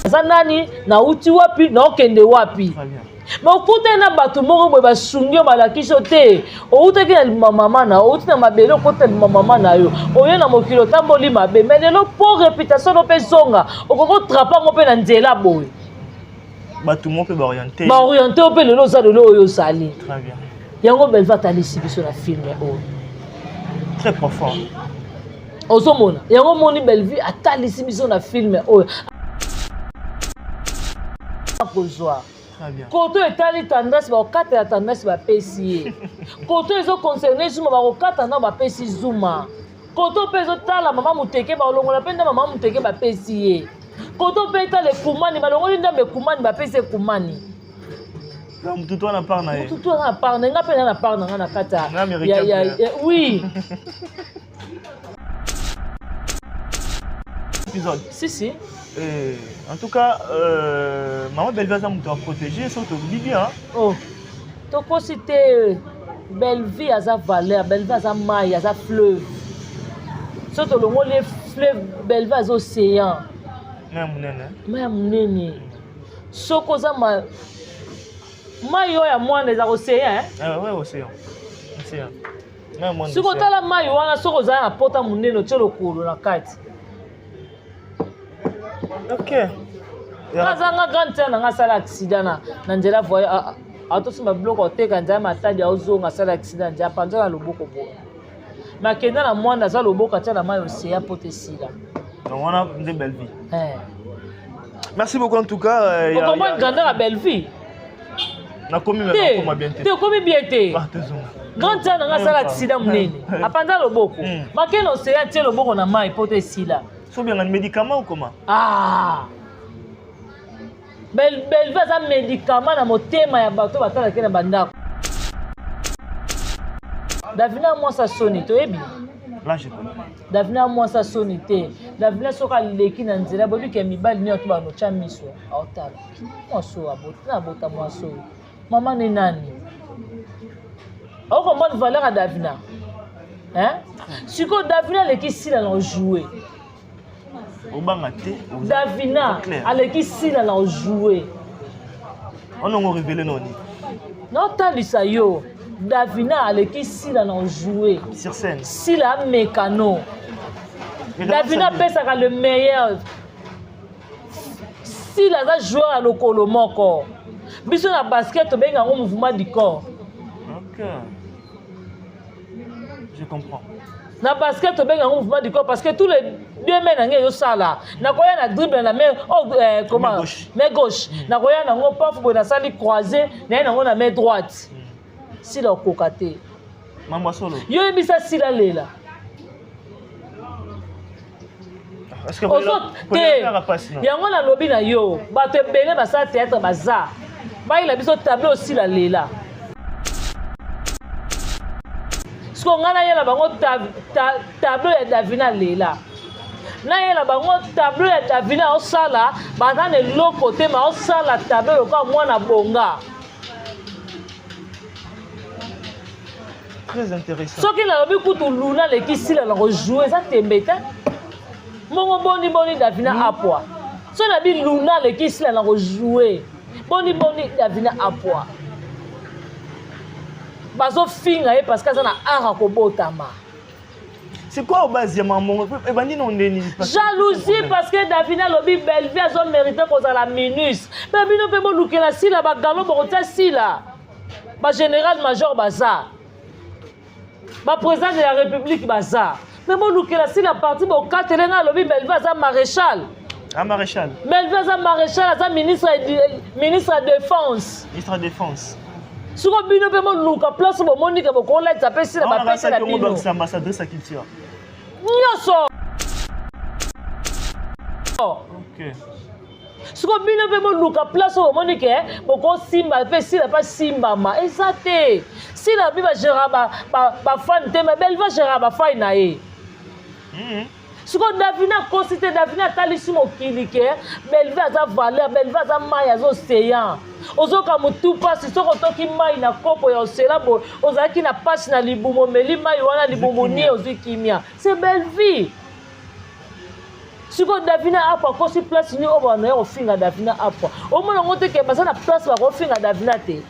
Naza nani, nauti wapi, naokende wapi. Me okutani na bato moko boye basungi yo, balakisi yo te, outaki na lima mama na yo, outi na mabele, okoti na lima mama na yo, oye na mokili otamboli mabe, me lelo mpo reputation no mpe ezonga, okoki otrape yango mpe na nzela boye. Bato moko mpe baoriente baoriente yo mpe lelo oza lelo oyo ozali. Yango Belva atalisi biso na filme oyo. Très profond. Ozomona yango, omoni Bellevue atalisi biso na filme oyo kozwa koto etali tendresse, bakokatela tendresse bapesi ye koto ezoconcerne Zuma, bakokata na bapesi Zuma koto mpe ezotala mama Moteke, balongola mpe nde mama Moteke bapesi ye koto mpe etala ekumani, balongoli ndambo ekumani bapesi ekumani. Mututu wana part na ye, mututu wana part na ye, nga mpe na part na nga na kati ya oui. Épisode. Si, si. Eh, en tout cas, maman Bellevue aza moto ya protéger, so tolobi bien. Oh, tokosi te. Bellevue aza valeur, Bellevue aza mai, aza fleuve. So tolongoli fleuve, Bellevue aza océan. Mai ya monene. Mai ya monene. Soki oza ma mai oyo ya mwana eza océan. Ouais, océan. Océan. Soki otala mai wana, soki ozala na pota monene, otie lokolo na kati. Ok. Azanga grande sœur na nga asala accident na nzela voye, atosomba biloko oteka nzela Matadi, aozonga, asala accident nzela, panza na loboko boye. Makenda na mwana aza loboko atia na mai océan po te esila. Donc wana nde Bellevue. Merci beaucoup en tout cas. Okomprendre grandeur ya Bellevue. Nakomi nakoma bien te. Te, okomi bien te. Grande sœur na nga asala accident monene, apanza loboko, makende océan, atie loboko na mai po te esila. So bianga médicament ou comment? Ah, Bellevue aza médicament na motema ya bato batalaki na bandako. Davina mwasi soni toyebi. Là, je connais. Davina mwasi soni te. Davina soki aleki na nzela, boyebi ke mibali nyonso banotya miso, aotala mwasi oyo abota abota mwasi oyo mama ne nani, okomprendre valeur ya Davina, hein? Sikoyo Davina aleki Sila na ojoue. Obanga te. Davina aleki Sila na ojoue. Onongo révélé noni. Naotalisa yo, Davina aleki Sila na ojoue. Sur scène. Sila amekano, Davina apesaka le meilleur. Sila aza joueur ya lokolo moko. Biso na basket tobenga yango mouvement du corps. Ok. Je comprends. Na basket tobenga yango mouvement du corps parce que tous les deux mains na ngai ezosala. Nakoya na dribble na main, oh, comment, main gauche, nakoya nango paf boye, nasali croisé, naye nango na main droite. Sila okoka te. Mambo solo. Yo yebisa Sila lela. Te, yango nalobi na yo, bato ebele basala théâtre baza bayela biso tableau osila lela. Siko ngai nayela bango tableau ya Davina lela, nayela bango tableau ya Davina osala, baza na eloko te, ma osala tableau lokola mwana bonga. Très intéressant. Soki nalobi kutu Luna aleki Sila na kojoue, eza tembe te. Mbongo boni boni Davina apwa. So nabi Luna aleki Sila na kojoue, boni boni Davina apwa. Bazofinga ye parce que aza na art ya kobotama. C'est quoi base ya mamongo ebandi na ndeni? Jalousie, parce que Davina alobi Bellevue azomérite kozala minus. Mpe bino mpe bolukela Sila bagalo, bokotia Sila bagénéral major, baza baprésident de la République, baza me bolukela Sila parti bokatele. Nga alobi Bellevue aza maréchal. Ah, maréchal. Bellevue aza maréchal, aza ministre, ministre ya défense. Ministre ya défense. Siko bino mpe boluka place bomonika bokolatisa mpe Sila bapesela bino. Ambassadrice ya culture. Nyonso. Siko bino mpe boluka place oyo bomoni ke bokosimba mpe Sila mpe asimbama. Eza te Sila mpe bagéra bafani te, mais Bellevue agéra bafani na ye. Sikoyo Davina akosi te. Davina atalisi mokili ke Bellevue aza valeur, Bellevue aza mai, aza océan. Ozoka motu mpasi soki otoki mai na kopo ya osela boye, ozalaki na mpasi na libumu, omeli mai wana, libumu nie, ozwi kimia. C'est Bellevue. Sikoyo Davina Apwa akosi place nini oyo bana ya kofinga Davina Apwa? Omona yango te ke baza na place bakofinga Davina te.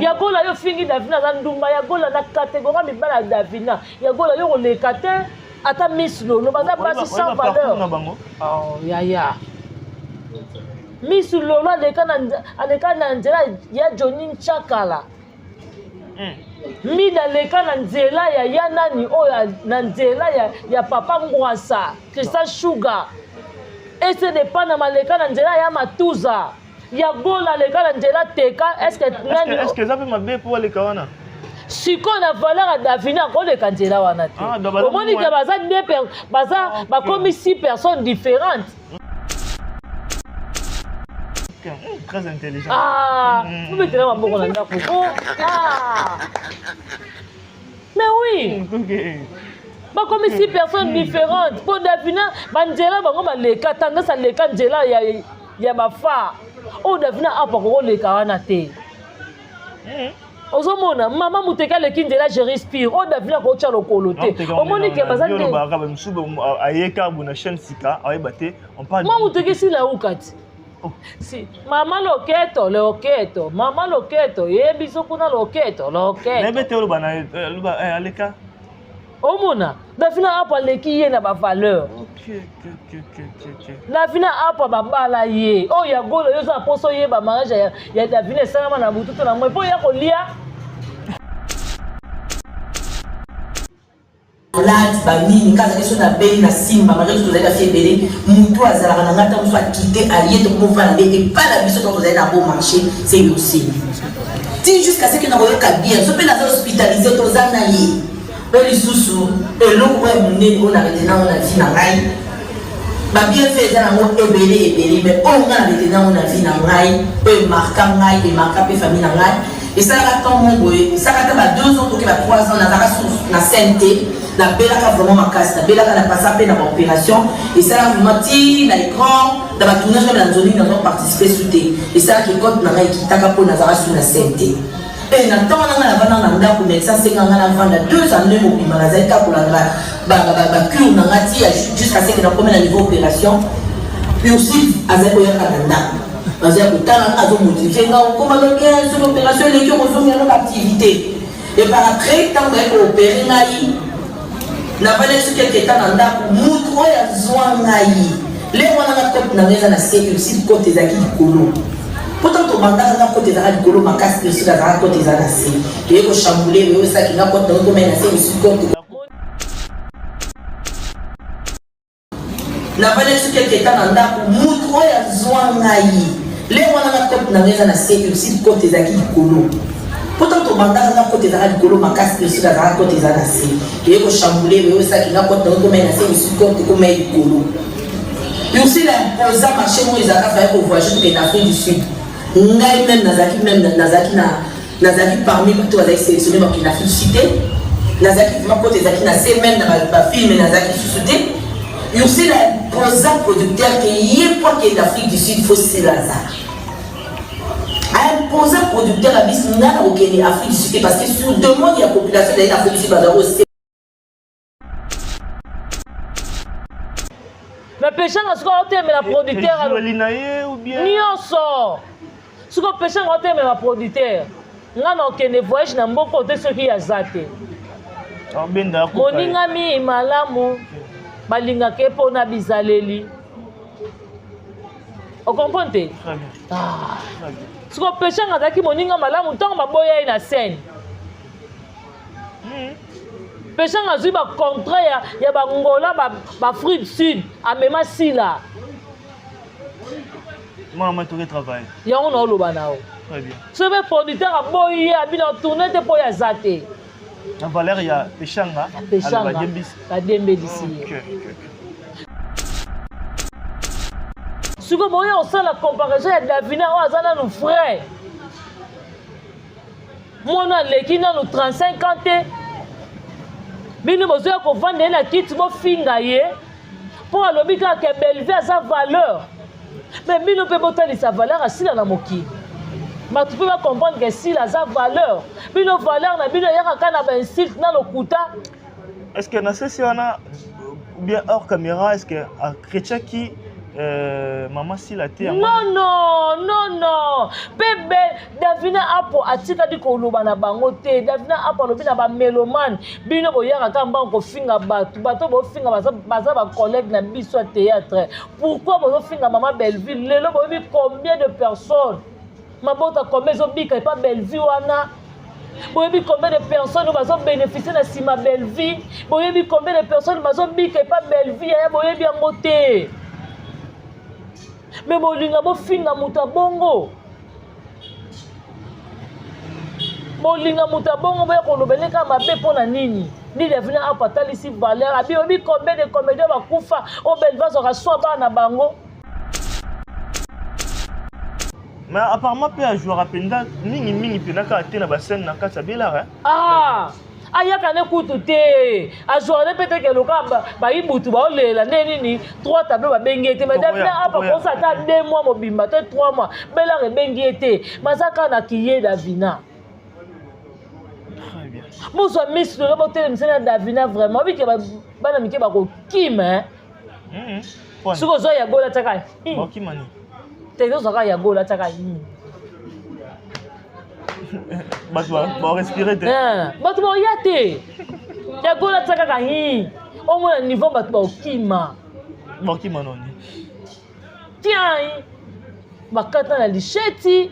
Ya Gola yo ofingi Davina aza ndumba ya Gola na catégorie ya mibali ya Davina. Ya Gola yo koleka te ata Miss Lolo baza basi sans valeur. Oh yaya. Miss Lolo aleka na aleka na nzela ya Johnny Nchakala. Mida aleka na nzela ya ya nani oyo na nzela ya papa Ngwasa, Christian Sugar. Ese de Panama aleka na nzela ya Matuza. Ya Gola aleka na nzela Teka. Est-ce que nani Est-ce que eza mpe mabe mpo aleka wana? Sikoyo na valeur ya Davina akoleka nzela wana te. Ah, donc baza Omoni ke baza deux per baza Ah, ok. bakomi six personnes différentes. Très intelligent. Ah, obetela maboko na ndako. Oh, ah. Mais oui. Okay. Bakomi six personnes différentes. Po Davina banzela bango baleka tendance aleka nzela ya bafa. Oyo Davina apa kokoleka wana te. Ozomona mama muteke aleki nzela je respire. Oyo Davina akotya lokolo te. Omoni ke baza nde olobaka bamisusu ayeka bo na chaîne sika ayeba te on parle mwa muteke esila uka ti. Si, mama loketo loketo mama loketo ye biso kuna loketo loketo nayebi te oloba na oloba aleka omona Davina Apo aleki ye na bavaleur. Davina Apo babala ye oyo ya golo yo oza na mposa oyeba mariage ya Davina esalama na butu to na moi mpo ya kolia malade banini nga azalaki so nabeli na simba malgré tout tozali bafi ebele motu azalaka na ngai ntango mosusu akite aye tokomofana nde epai na biso ntango tozali na beau marché se yosi ti jusqu'à ce que nakoyoka bien so mpe naza hospitalise toza na ye mpe lisusu eloko oyo ya monene oyo na retena yango na vie na ngai babienfait eza nango ebele ebele mais oyo ngai na retena yango na vie na ngai oyo emarka ngai emarka mpe famille na ngai esalaka temps moko boye esalaka ata ba 2 ans toke ba 3 ans nazalaka sous na scène te nabelaka vraiment makasi nabelaka na pasa mpe na baopération esalaka vraiment ti na écran na batournage meme na nzoni nazo participe su te esalaka ekote na ngai ekitaka mpo nazalaka su na scène te e na ntango na ngai navanda na ndako médecin asenga ngai navanda 2 années mobimba nazali kaka kolanda bacure na ngai ti jusqu'à ce que nakomi na niveau opération. Ursule azali koyaka na ndako, azali kotala nga, azomotive nga okoma le 15 soki opération eleki okozongela no baactivité. Et par après ntango baye koopere ngai navandaki soki quelque temps na ndako, motu oyo azwa ngai lere wana nga cote na ngai eza na se, Ursule cote ezalaki likolo po ntango tobandaka nga cote ezalaka likolo makasi, Ursule azalaka cote eza na se, toye kochamboule oyo esalaki nga cote na ngai komai na se, Ursule cote navandaki soki quelque temps na ndako, motu oyo azwa ngai lere wana nga cote na ngai eza na se, Ursule cote ezalaki likolo po ntango tobandaka nga cote ezalaka likolo makasi, Ursule azalaka cote eza na se, toye kochamboule oyo esalaki nga cote na ngai komai na se, Ursule cote ekomai likolo. Ursule imposa marché moko ezalaka faye kovoyage tokende na Afrique du Sud. Ngai meme nazalaki meme nazalaki na nazalaki parmi bato bazalaki sélectionné bakende na Afrique du Sud te, nazalaki vraiment cote ezalaki na se meme na bafilme nazalaki lisusu te. Ursule imposa producteur ke ye po akende Afrique du Sud fo sila azala. Aimposa producteur abisi nga na kokende Afrique du Sud te parce que sur demande ya population ezali na Afrique du Sud bazalaki kose Mais peshanga sikoyo aotemela producteur Ezweli na ye ou bien nyonso sikoyo peshanga aotemela producteur nga na okende voyage na mboka oyo te soki aza te. Abenda akoka ye. Moningami malamu balingaka ye mpo na bizaleli. Ocomprendre te? Très bien. Ah. Très bien. Sikoyo peshanga azalaki moninga malamu ntango baboya ye na scène. Peshanga azwi ba contrat ya bangola ba Afrique Sud amema sila. Mama toke travailler. Yango na oloba na yo. Très bien. Soki mpe producteur aboyi ye abina tourne te mpo oyo aza te. Na valeur ya Peshanga, Peshanga badembisi. Badembelisi ye. Ok. Sikoyo boya kosala comparaison ya Davina oyo aza nanu frais. Mwana aleki nanu 35 ans te. Bino bozoya kovanda ye na kiti bofinga ye mpo alobi kaka ke Bellevue aza valeur. Mais bino mpe botalisa valeur asila na mokili. Bato mpe bacomprendre ke sila aza valeur. Bino valeur na bino eyaka kaka na bainsulte na lokuta. Est-ce que na sesi wana Ou bien hors caméra, est-ce que akretiaki mama Sila te yango? Non, non, non, non. Mpe be Davina Apo atikali koloba na bango te. Davina Apo alobi na bamelomane, bino boyaka kaka mbango kofinga bato, bato bofinga baza, baza bacollègue na biso ya théâtre. Pourquoi bozofinga mama Bellevue? Lelo boyebi combien de personnes mabota combien ezobika epa Bellevue wana? Boyebi combien de personnes oyo bazobénéficie na nsima Bellevue? Boyebi combien de personnes bazobika epa Bellevue? Yaya, boyebi yango te, me bolinga bofinga moto ya bongo, bolinga moto ya bongo, boya kolobele kaka mabe. Mpo na nini? Nini Davina Apo atalisi valeur abi? Oyebi combien de comédien bakufa oyo Bellevue azwaka swa bana na bango? Mais apparemment mpe ajouaka mpenza mingimingi mpenza kaka te na bascène na kati ya Belara. Ah, ayaka ne kutu te, azwaka ne mpe te keloka bayibutu baolela nde nini, trois tableau babengi ye te. Mais Davina Apa kosa ata 2 mois mobimba te, 3 mois, Belara ebengi ye te. Baza kaka na kiye Davina. Très bien. Bozwa miso lelo, botelemisa na Davina. Vraiment, obike bana mike bakokima. Soki ozwa ya gola, tiaka. Bakokima nini? Te, ozwaka ya gola, tiaka. Bato barespire te. Bato baoya te. Ya gola, tia kaka hi, omona niveau bato baokima. Bakokima noni? Tiai, bakata na lisheti,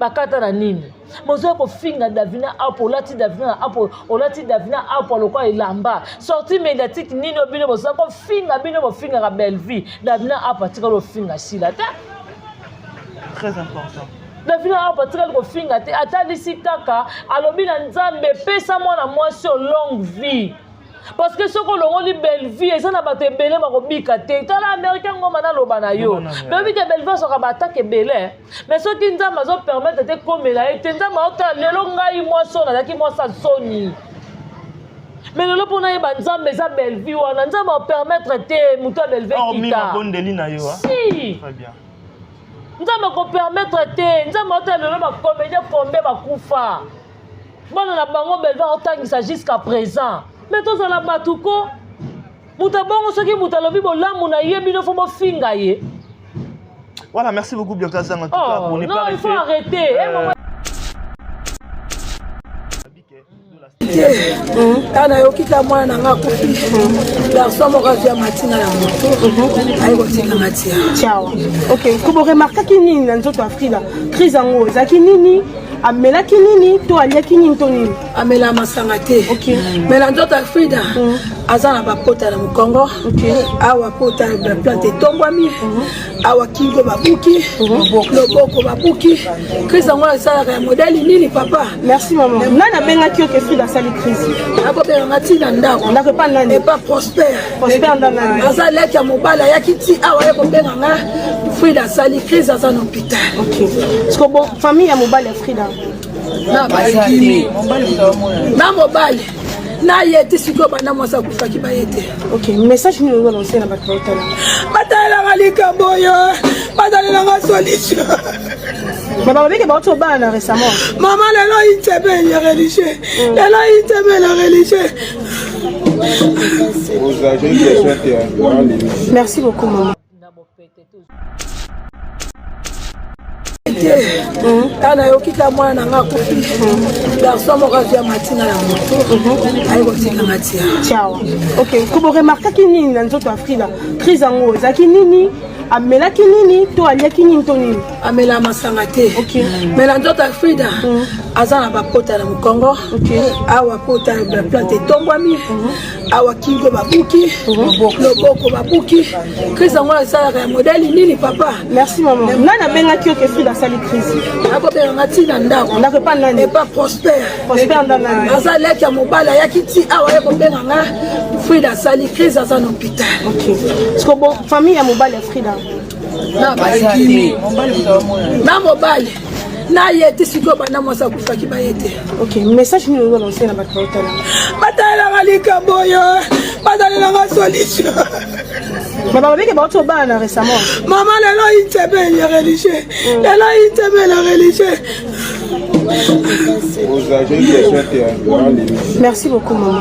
bakata na nini. Bozoya kofinga Davina Apo. Olati Davina na Apo, olati Davina Apo lokola elamba sortie médiatique nini oyo bino bozoya kofinga? Bino bofingaka Bellevue, Davina Apo atikali kofinga Sila te. Très important. Davina Apo atikali kofinga te. Atalisi kaka, alobi na Nzambe: pesa mwana mwasi o longue vie, parce que soki olongoli Bellevue, eza na bato ebele bakobika te. Tala Américain Ngoma, naloba na yo, beyebi ke Bellevue azwaka baattaques ebele, mais soki Nzambe azopermettre te, komela ye te. Nzambe aotala lelo ngai mwasi oyo nazalaki mwasi ya soni, mais lelo mpo nayeba Nzambe eza Bellevue wana. Nzambe aopermettre te moto ya Bellevue kita. Mabondeli na yo. Si. Très bien. Nzambe akopermettre te. Nzambe aotala lelo bacomédien combien bakufa, bana na bango Bellevue aotangisa jusqu'à présent. Mais tozala bato ko moto abongo, soki moto alobi bolamu na ye, bino faut bofinga ye. Voilà, merci beaucoup Bianca Zang en tout cas Oh, pour ne non, pas il faut rester arrêter. Eh, maman. Ntango nayoki ka mwana na nga akufi, garçon moko azwi ya matinga na moto, aye kotikanga tia. Ciao. Ok, ko boremarkaki nini na nzoto ya Frida? Crise yango ezalaki nini? Amelaki nini to aliaki nini to nini? Amela masanga te. Mais na nzoto ya Frida, aza na bapota na mokongo awa, pota ya plante etombwami awa, kingo babuki, loboko babuki. Crise yango esalaka ya modèle nini, papa? Merci mama. Nani abengaki yo ke Frida asali crise? Akobenganga ntina ndako. Ndako epa nani? Epa Prosper. Prosper nda nani? Aza leki ya mobali. Ayaki ti awa, aye kobenganga Frida asali crise, aza na hôpital. Ok, parce que bon, famille ya mobali ya Frida? Na bakimi na mobali na ye te. Sikoyo banda mwasi akufaki, baye te. Ok, message nini ozo lancer na bato baotala? Batalelanga likambo oyo, batalelanga solution. Ma balobiki bauti obala na récemment. Mama, lelo une ya religieux, lelo une semaine ya religieux. J'ai une question. Merci beaucoup maman. Na bopete te. Ntango nayoki ka mwana na nga akufi, garçon moko azwi ya matinga na moto, aye kotikanga tia. Ciao. Ok, ko boremarkaki nini na nzoto ya Frida? Crise yango ezalaki nini? Amelaki nini to aliaki nini to nini? Amela masanga te. Mais na nzoto ya Frida, aza na bapota na mokongo awa, pota ya plante etombwami awa, kingo babuki, loboko babuki. Crise yango esalaka ya modèle nini, papa? Merci mama. Nani abengaki yo ke Frida asali crise? Akobenganga ntina ndako. Ndako epa nani? Epa Prosper. Prosper nda nani? Aza leki ya mobali. Ayaki ti awa, aye kobenganga Frida asali crise, aza na hôpital. Ok, parce que bon, famille ya mobali ya Frida? Na bakimi na mobali na ye te. Sikoyo banda mwasi akufaki, baye te. Ok, message nini ozo lancer na bato baotala? Batalelanga likambo oyo, batalelanga solution. Ma balobiki bauti obala na récemment. Mama, lelo une semaine ya religieux, lelo une semaine ya religieux. J'ai une question. Merci beaucoup maman.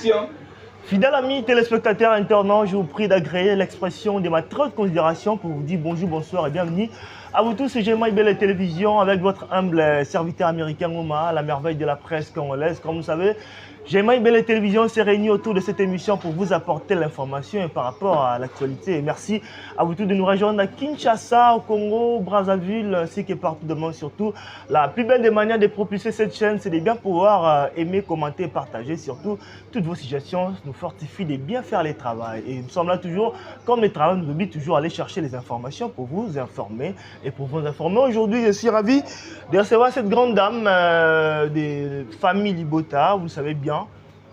Action. Fidèles amis téléspectateurs internautes, je vous prie d'agréer l'expression de ma très haute considération pour vous dire bonjour, bonsoir et bienvenue à vous tous. C'est Gemma Belle Télévision avec votre humble serviteur américain Omar, la merveille de la presse congolaise. Comme vous savez, Gemma Belle Télévision s'est réunie autour de cette émission pour vous apporter l'information par rapport à l'actualité. Et merci à vous tous de nous rejoindre à Kinshasa, au Congo, Brazzaville, ainsi que partout dans le monde. Surtout, la plus belle des manières de propulser cette chaîne, c'est de bien pouvoir aimer, commenter, partager, surtout toutes vos suggestions nous fortifient de bien faire les travaux. Et nous sommes là toujours, comme les travaux nous obligent toujours à aller chercher les informations pour vous informer. Et pour vous informer, aujourd'hui, je suis ravi de recevoir cette grande dame de famille Libota, vous le savez bien,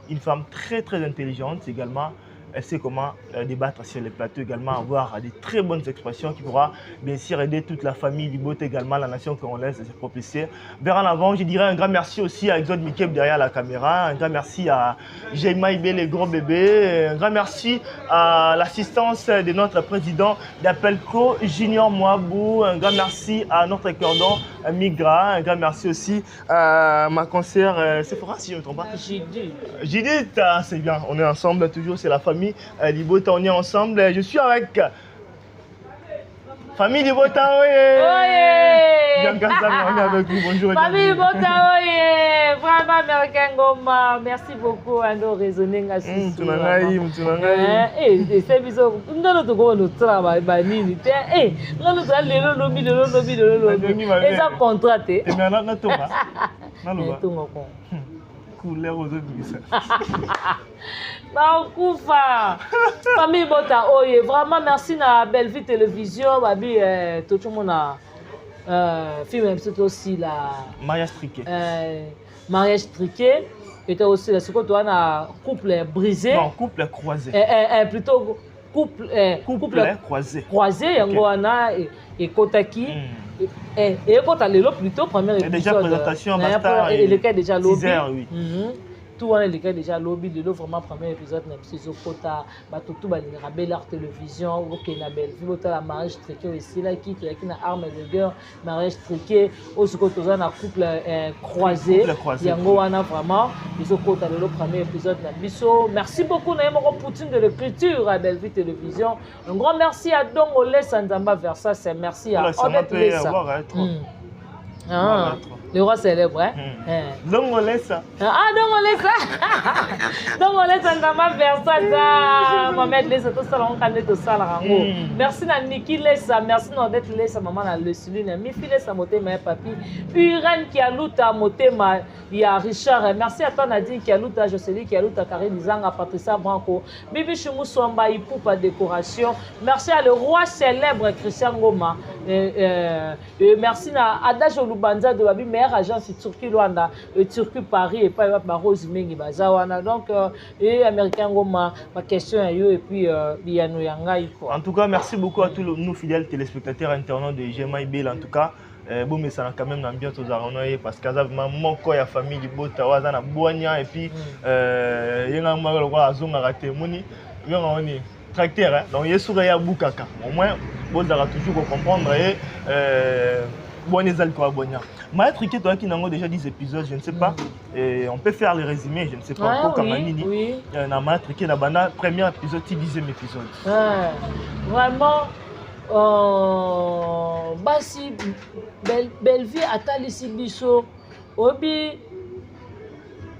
une femme très très intelligente également. Elle sait comment débattre sur les plateaux, également avoir des très bonnes expressions qui pourra bien sûr aider toute la famille Libota, également la nation congolaise à se propulser vers en avant. Je dirais un grand merci aussi à Exode Mikeb derrière la caméra, un grand merci à Jaima Ibé, les gros bébés, un grand merci à l'assistance de notre président d'Appelco, Junior Mouabou, un grand merci à notre cordon Migra, un grand merci aussi à ma consoeur Sephora, si je ne me trompe pas. Judith. Judith, ah, c'est bien, on est ensemble toujours, c'est la famille Libota, on est ensemble. Je suis avec famille Libota, oui. Oye. Bianca Sam, on est avec vous, bonjour et Famille bienvenue. Libota, oye. Vraiment, Américain Ngoma, merci beaucoup, Ando raisonner nga susu, Mutu na ngai, vraiment. mutu na ngai. Eh, eh, c'est biso, ngalo toko no travail ba nini te. Eh, ngalo to lelo lobi lelo lobi lelo lobi. Nadongi mabe. Eza contrat te. Eh, mais na tonga. Naloba. Eh, tonga kon. Couleur ozobimisa. Bakufa. Famille Bota oye, vraiment merci na Bellevue Télévision, babi tochomona film biso aussi la Mariage truqué. Mariage truqué était aussi la sikoyo toza na couple brisé. Non, couple croisé. Plutôt couple Couple, couple croisé. Croisé yango wana ekotaki ekota lelo plutôt premier Et déjà épisode. présentation, Na basta, eleka déjà lobi. 6 heures, oui. Tout wana eleka déjà lobi. Lelo vraiment premier épisode na biso ezokota. Bato tu balingaka Bel Art Télévision, okende na Bellevue, botala mariage truqué oyo esilaki. Tozalaki na arme de guerre, mariage truqué oyo sikoyo toza na couple croisé. Couple croisé. Yango wana vraiment ezokota lelo premier épisode na biso. Merci beaucoup na ye moko Poutine de l'écriture à Bellevue Télévision. Un grand merci à Dongo Lesa Nzamba Versas, merci à Voilà, ça m'a Odette fait Lesa. avoir, hein, trop. Ah, Voilà, trop. le roi célèbre, hein? Hein. Dongo Lesa. Ah, Dongo Lesa. Dongo Lesa Nzamba Versas, ah, Mohamed Lesa, tosala ngo kande tosala yango. Merci na Niki Lesa, merci na Odette Lesa, maman na Lesuline, Mifi Lesa motema ya papi, Irène Kialuta motema ya Richard. Merci à toi Nadine Kialuta, Jocelyne Kialuta, Karine Zanga, Patricia Branco, Bibi Chumuswamba Ipupa décoration. Merci à le roi célèbre Christian Ngoma. Merci na Adage Olubanza de Babi, meilleure agence Turquie Luanda, Turquie Paris et pas ba Rose Mengi baza wana. Donc et Américain Ngoma, ma question ya yo et puis biyano ya ngai quoi. En tout cas, merci beaucoup à tous nos fidèles téléspectateurs internautes de Gema Ibel. En tout cas, bomesana quand même na ambiance tozalaka na ye parce que aza vraiment moko ya famille Libota oyo aza na bwanya et puis ye nga moko lokola azongaka te moni benga oni tracteur, hein? Donc ye soki ye abukaka au moins bozalaka toujours kocomprendre ye bwanya eza likolo ya bwanya. Mariage truqué, toyaki nango déjà 10 épisodes, je ne sais pas, et on peut faire le résumé, je ne sais pas, kokanga nini na mariage truqué na banda premier épisode ti 10e épisode. Ouais. Vraiment, basi Bellevue atalisi biso oyebi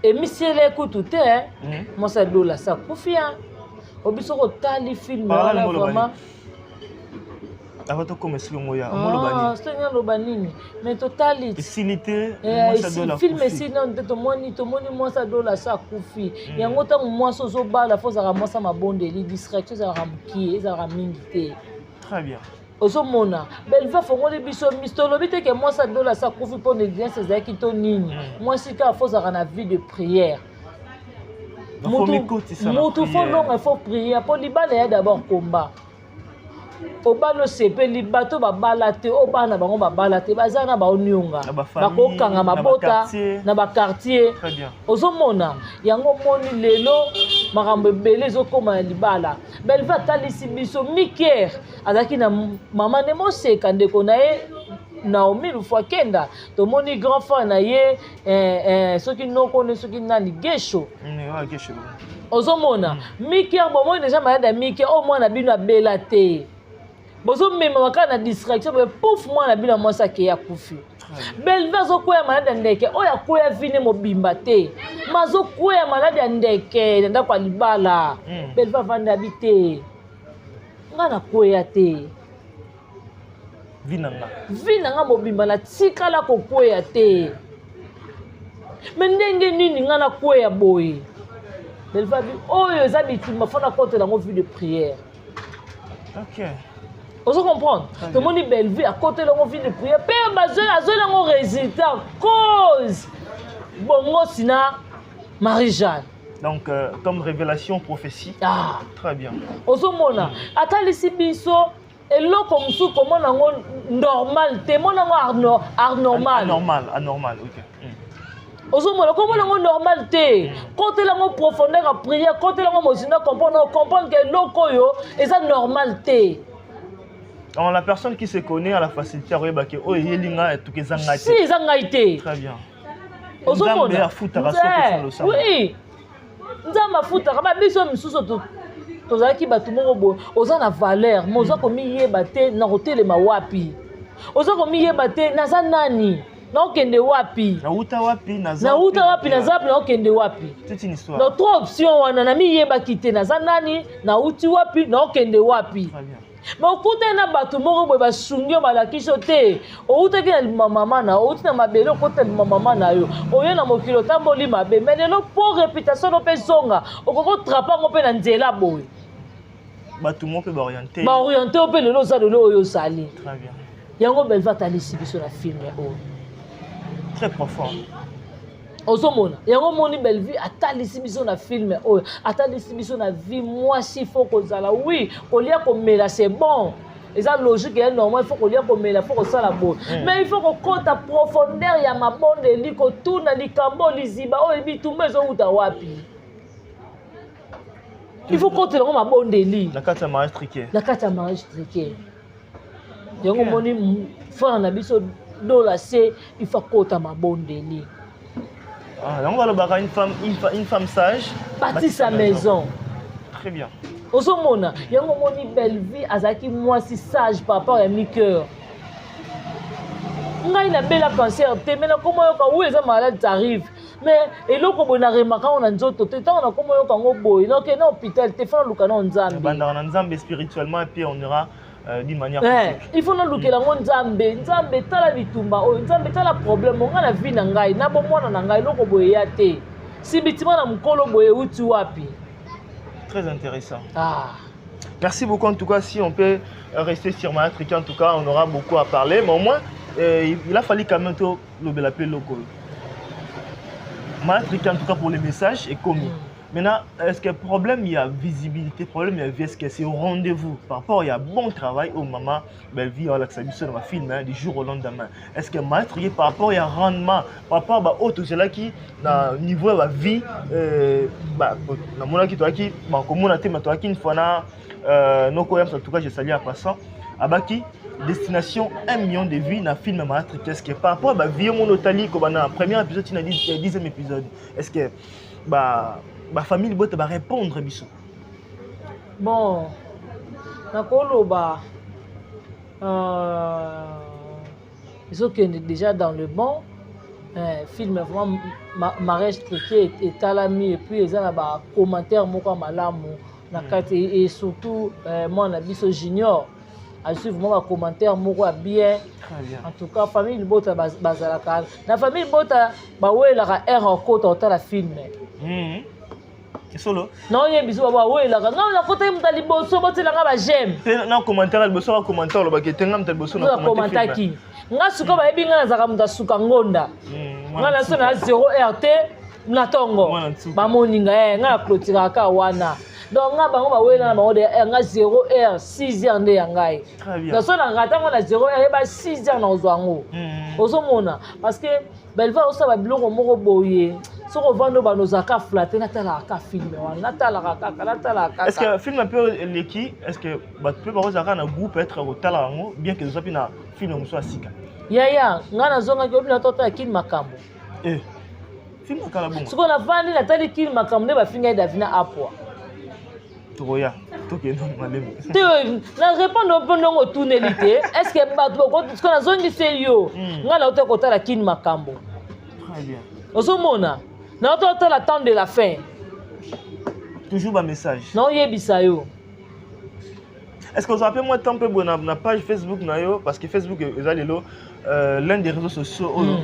emisiele kutu te mwasi adola sa akufi oyebi soki otali film Parla wana na moloba vraiment. Avant tokoma esili ngo ya moloba Ah, nini? soki naloba nini, mais totali Esili te. Mwasi adola film akufi. esili nano te. Tomoni mwasi adola so akufi. Yango ntango mwasi ozobala fo ozalaka mwasi ya mabondeli, distraction ezalaka mokie, ezalaka mingi te. Très bien. Ozomona Bellevue afongoli biso miso. Tolobi te ke mwasi adola so akufi mpo négligence ezalaki to nini. Mwasi kaka fo ozalaka na vie de prière. Donc, faut mikotisa na Mutu fo prière. longa, fo prière mpo libala ya d'abord combat. Obala osepeli, bato babala te oyo bana bango babala te baza na baonionga Na bafamille, bakokanga na mabota baquartier. Na baquartier. Très bien. Ozomona yango omoni lelo makambo ebele ezokóma na libala. Bellevue atalisi biso Miker azalaki na mama nde moseka ndeko na ye Naomi Lufwakenda. Tomoni grand frère na ye soki noko ne soki nani Gesho. Ouais, Gesho. Ozomona Miker, bomoni deja malade ya Miker oyo mwana bino abela te, bozomemama kaka na distraction boye, pouf, mwana bino ya mwasi akei, akufi. Belve azokweya malade ya ndeke oyo akweya vine mobimba te, ma azokweya malade ya ndeke na ndako ya libala. Belve avandi abi te, nga nakweya te. Vie na nga. Vie na nga mobimba natikala kokweya te, me ndenge nini nga nakweya boye? Belve abi oyo eza bitumba, fo nakotela yango vie de prière. Ozo comprendre? Tomoni Bellevue akoteli yango vie de prière mpe azweli yango résultat, cause bongosi na Marie Jeanne. Donc comme révélation, prophétie. Ah. Très bien. Ozomona, atalisi biso eloko mosusu, komona yango normal te, mona yango anormal. Anormal, anormal, ok. Ozomona, komona yango normal te, kotela yango profondeur ya prière, kotela yango mozinda, comprendre, comprendre ke eloko oyo eza normal te. Donc la personne qui se connaît a la facilité à koyeba ke oyo eyeli nga etuka eza ngai si te. Eza ngai te. Très bien. Ozomona. Nzambe afutaka soki otina losambo. Oui, Nzambe afutaka. Babiso misusu tozalaki bato moko boye, oza na valeur ma oza komiyeba te na kotelema wapi, oza komiyeba te naza nani, naokende wapi. Nauta wapi, naza Nauta wapi, naza wapi, naokende wapi. Toute une histoire. Donc trois options wana, namiyebaki te naza nani, nauti wapi, naokende wapi. Très bien. Me okutani na bato moko boye, basungi yo, balakisi yo te outaki na lima mama na yo, outi na mabele, okoti na lima mama na yo, oye na mokili, otamboli mabe, me lelo mpo réputation no mpe ezonga, okoki otrape yango mpe na nzela boye. Bato moko mpe baorienté. Baorienté yo mpe lelo oza lelo oyo ozali. Très bien. Yango Belva atalisi biso na film oyo. Très profond. Ozomona yango, omoni Bellevue atalisi biso na film oyo, atalisi biso na vie mwasi fo kozala. Oui, kolia komela, c'est bon, eza logique ya normal, il faut kolia komela, faut kosala boye, mais il faut kokota profondeur ya mabondeli, kotuna likambo liziba oyo bitumba ezowuta wapi, il faut kotela yango mabondeli. Na kati ya mariage truqué. Na kati ya mariage truqué. Yango omoni frère na biso Dola se il faut kota mabondeli. Ah, yango balobaka une femme sage bâtit sa maison. Très bien. Ozomona yango, omoni Bellevue azalaki mwasi sage par rapport ya Miker. Ngai nabela cancer te, me nakoma yoka wi eza malade, ça arrive, mais eloko boye naremaka yango na nzoto te. Ntango nakoma yoka yango boye, nakokende na hôpital te, fo naluka nao Nzambe. Bandaka na Nzambe spirituellement et puis on ira d'une manière physique. Il faut nalukela yango Nzambe. Nzambe, tala bitumba oyo, Nzambe, tala problème ngai na vie na ngai, na bomwana na ngai, eloko boye eya te, sibitima na mokolo boye euti wapi? Très intéressant. Ah. Merci beaucoup. En tout cas, si on peut rester sur Mariage Truqué, en tout cas, on aura beaucoup à parler. Mais au moins, il a fallu quand même tout le l'appeler local. Mariage Truqué, en tout cas, pour les messages, est commis. Maintenant, est-ce que problème, il y a visibilité, problème, il y a vie, est-ce que c'est au rendez-vous? Par rapport, il y a bon travail au maman, belle vie, voilà, que ça dans ma film, hein, du jour au lendemain. Est-ce que Mariage Truqué, par rapport, il y a rendement, par rapport à autre, c'est là qui, na niveau ya vie, bah, namonaki toyaki, bah, komona te, mais toyaki une fois na noko yamsa, en tout cas, je salue en passant, abaki destination 1 million de vues na film Mariage Truqué. Est-ce que par rapport à ba vie mono tali ko bana premier épisode tina 10e épisode, est-ce que ba famille bota ba répondre biso? Bon, nakoloba ezokende déjà dans le bon film vraiment. Mariage truqué etalami et puis eza na bacommentaire moko ya malamu na kati et surtout mwana biso Junior azwi vraiment bacommentaire moko ya bien. Très bien. En tout cas, famille libota bazalaka na famille libota, bawelaka aire okota otala film. Solo. Naoyebi biso bawelaka, ngai nakotaki moto ya liboso, botielanga baj'aime. Te na commentaire ya liboso, commentaire olobaki ete nga moto ya liboso na commenter film. Akomantaki nga suka, bayebi ngai nazalaka moto asuka ngonda. Ngai na so na 0 heure te na ntongo. Mwana nsuka. Bamoninga ye ngai naklôturaka kaka wana. Donc nga bango bawela na bango de nga 0 heure, 6 heure nde ya ngai. Très bien. Na so na rata ngo na 0 heure, yeba 6 heure na ozwa yango. Ozomona, parce que Belva osala biloko moko boye, soki ovandi oyo bando ozalaka flatte, natalaka kaka film wana, natalaka kaka, natalaka Est-ce kaka. que film mpe eleki, est-ce que bato mpe bakozalaka na groupe être kotala yango, bien que oza mpe na film mosusu ya sika? Yaya, ngai nazongaki obi na totala Kini Makambo. Eh. Film ya kala bongo. Sikoyo navandi natali kini makambo nde bafinga ye Davina apwa. Tokoya tokende malembe. Te na répondre mpo ndongo otuneli te. Est ce que bato bako sikoyo nazongiseli yo. Ngai nauta kotala kini makambo. Très bien. Ozomona nauta kotala temps de la fin. Toujours ba message. Naoyebisa yo. Est-ce que vous avez moi temps peu na, na page Facebook na yo parce que Facebook eza lelo l'un des réseaux sociaux oyo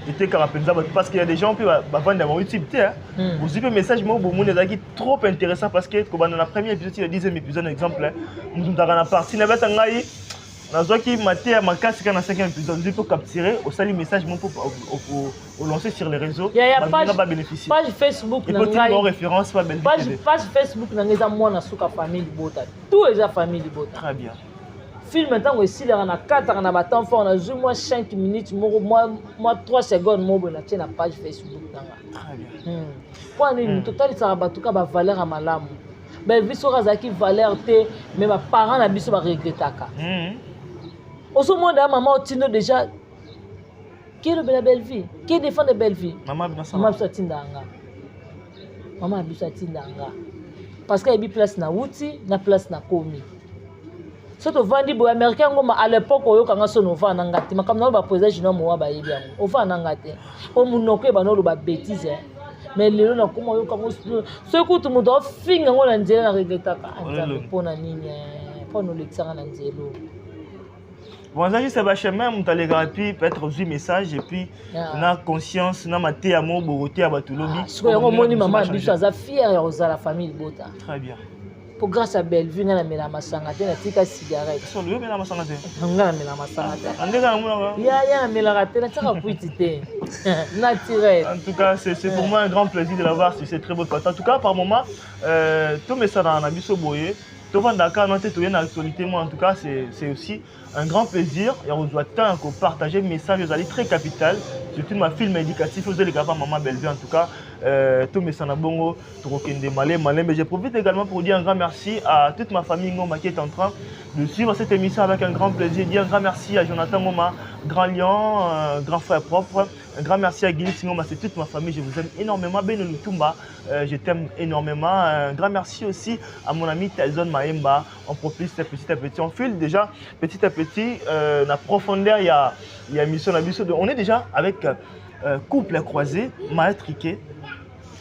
était kaka mpenza parce qu'il y a des gens mpe bavanda bango YouTube te ozwi mpe message moko bomoni ezalaki trop intéressant parce que kobanda na premier épisode ti na 10e épisode na exemple moto mutaka na partie na bata ngai nazwaki mateya makasi kaka na 5e épisode ozwi mpe capturer osali message moko mpo olancer sur les réseaux. Ya baninga page, babénéficie page Facebook et na puis ngai otinga référence pa Bellevue page, TV. Page Facebook na ngai eza mwana suka famille libota, tout eza famille libota. Très bien. Film ntango esilaka na kataka na batemps fort, nazwi mwa 5 minutes moko mwa 3 secondes moko boye natie na page Facebook na nga. Très bien. Mpo nini totalisaka bato ka bavaleur ya malamu? Bellevue soki azalaki valeur te, mais baparent na biso baregretaka. Ozomona ya mama otindo déjà kelobela Bellevue, ke défendre Bellevue. Mama mama biso atindaka nga, mama na biso atindaka nga parce que ayebi place na wuti na place na komi. So tovandi boye, américain ngoma à l'époque oyokanga so na ovanda na nga te. Makambo na oyo baprésident junior mowa bayebi yango, ovanda na nga te po monoko ebanda oloba bétise. Mais lelo nakoma oyokango soki kutu moto aofinga yango na nzela, na regretaka. Nzambe, mpona nini? Mpona olekisanga na nzela? Bon, ça juste bachemin moto alekaka, puis peut-être ozwi message et puis na conscience na mateya mo borote ya bato lobi. Sikoyo yango omoni mama na biso aza fiere ya kozala famille libota. Très bien. Po grâce à Bellevue nga namela masanga te, natika cigarette. Solo yo mela masanga te? Nga namela masanga te. Ndenge namonaka. Ya namelaka te, natiaka kwiti te, naturel. En tout cas, c'est pour moi un grand plaisir de l'avoir sur cette très beau plateau. En tout cas, par moment, tomesana na biso boye, tovandaka na te, toye na actualité. Moi, en tout cas, c'est aussi un grand plaisir ya kozwa temps kopartager message ezali très capital, surtout ma film éducatif ozoleka pa mama Bellevue. En tout cas, tomesana bongo, tokokende malem malem. Je profite également pour dire un grand merci à toute ma famille Ngoma qui est en train de suivre cette émission avec un grand plaisir. Dire un grand merci à Jonathan Ngoma, grand lion, grand frère propre. Un grand merci à Guy Ngoma, c'est toute ma famille, je vous aime énormément. Ben Lutumba, je t'aime énormément. Un grand merci aussi à mon ami Tyson Maemba. On profite petit à petit, on file déjà petit à petit la profondeur, il y a mission la mission. On est déjà avec couple croisé, maître,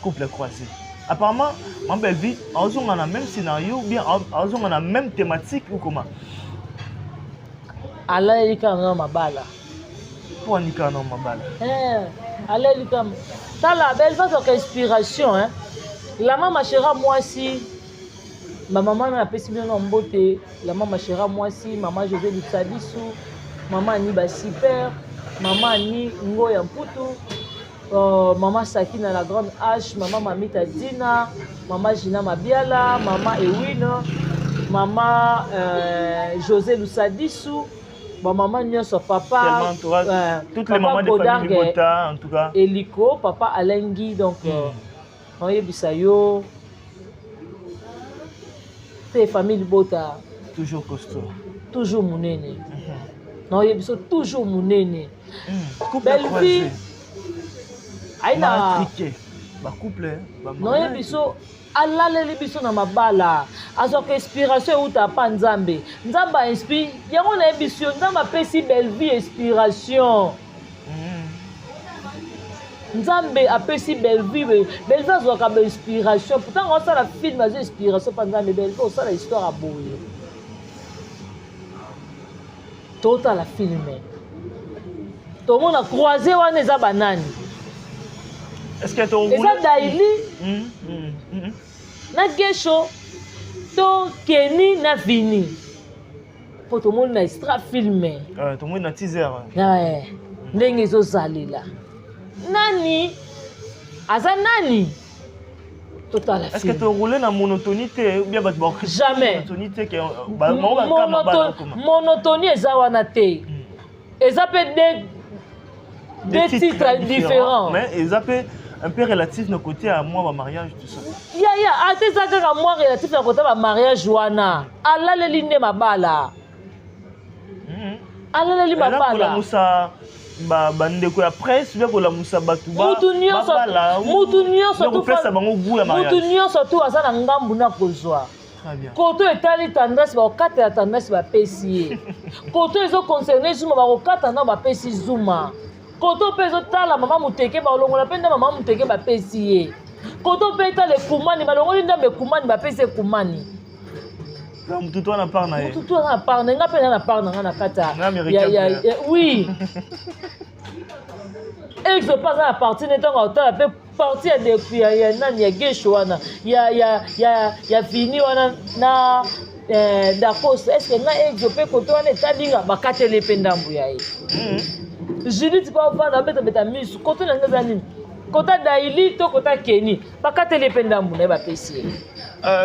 couple croisé. Apparemment, ma belle vie, on a le même scénario, ou bien on a la même thématique ou comment? Alaleli kaka na mabala. Mpo anika na mabala? Aleli kaka. Tala, Bellevue azwaka inspiration, hein? La mama chéra mwasi, bamama na napesi bino na mbote. La mama chéra mwasi, mama José Lusadisu, mama Ani Basiper, mama Ani Ngoya Mputu, mama Sakina la grande H, mama Mamita Dina, mama Gina Mabiala, mama Ewina, mama José Lusadisu, bamama nyonso, papa toutes les mamans de famille Libota, en tout cas. Eliko, papa Alengi, donc naoyebisa yo te, famille Libota. Toujours costaud. Toujours monene, naoyebi biso toujours monene. Bellevue aina bacouple. Naoyebi biso alaleli biso na mabala, azwaka inspiration euta pa Nzambe. Nzambe ainspire yango, nayebi yo, Nzambe apesi Bellevue inspiration. Nzambe apesi Bellevue, Bellevue azwaka bainspiration. Pourtant osala film, azwa inspiration mpa Nzambe. Bellevue osala histoire ya boye, totala film, tomona croisé wana eza banani? Eza Daili na Gesho to Keni na Vini, mpo tomoni na extra film. Tomoni na teaser. Ndenge ezozalela nani aza nani, totala. Est-ce que toroule na monotonie te ou bien bato? Jamais. Monotonie te ke? Monotonie eza wana te, eza mpe deux titres différents. Mais eza mpe un peu relatif na côté ya mwa bamariage, tout ça. Ya ate eza kaka mwa relatif na côté ya bamariage wana. Alaleli nde mabala, alaleli mabala. Kolamusa. Bandeko ya presse be kolamusa bato. Mutu nyonso, mutu nyonso, kopesa bango goût ya mariage. Mutu nyonso tu aza na ngambu na kozwa. Koto etali Tendresse, bakokatela Tendresse, bapesi ye. Koto ezoconcerne Zuma, bakokata na bapesi Zuma. Koto mpe ezotala mama Moteke, balongola mpe nde mama Moteke, bapesi ye. Koto mpe etala Ekumani, balongoli ndambo Ekumani, bapesi Ekumani. Mutu to na part na ye. Mutu to na part na nga mpe na part na nga na kati ya, oui, exo mpe aza na partie ne. Ntango atala mpe partie ya nani, ya Gesho wana, ya Vini wana na Dacos, est ce que nga exo mpe kote wana etalinga, bakateli mpe ndambu ya ye. Judith mpe avanda, abetabeta misu, kote na nga eza nini? Kota Daili to kota Keni, bakateli mpe ndambu na ye, bapesi ye.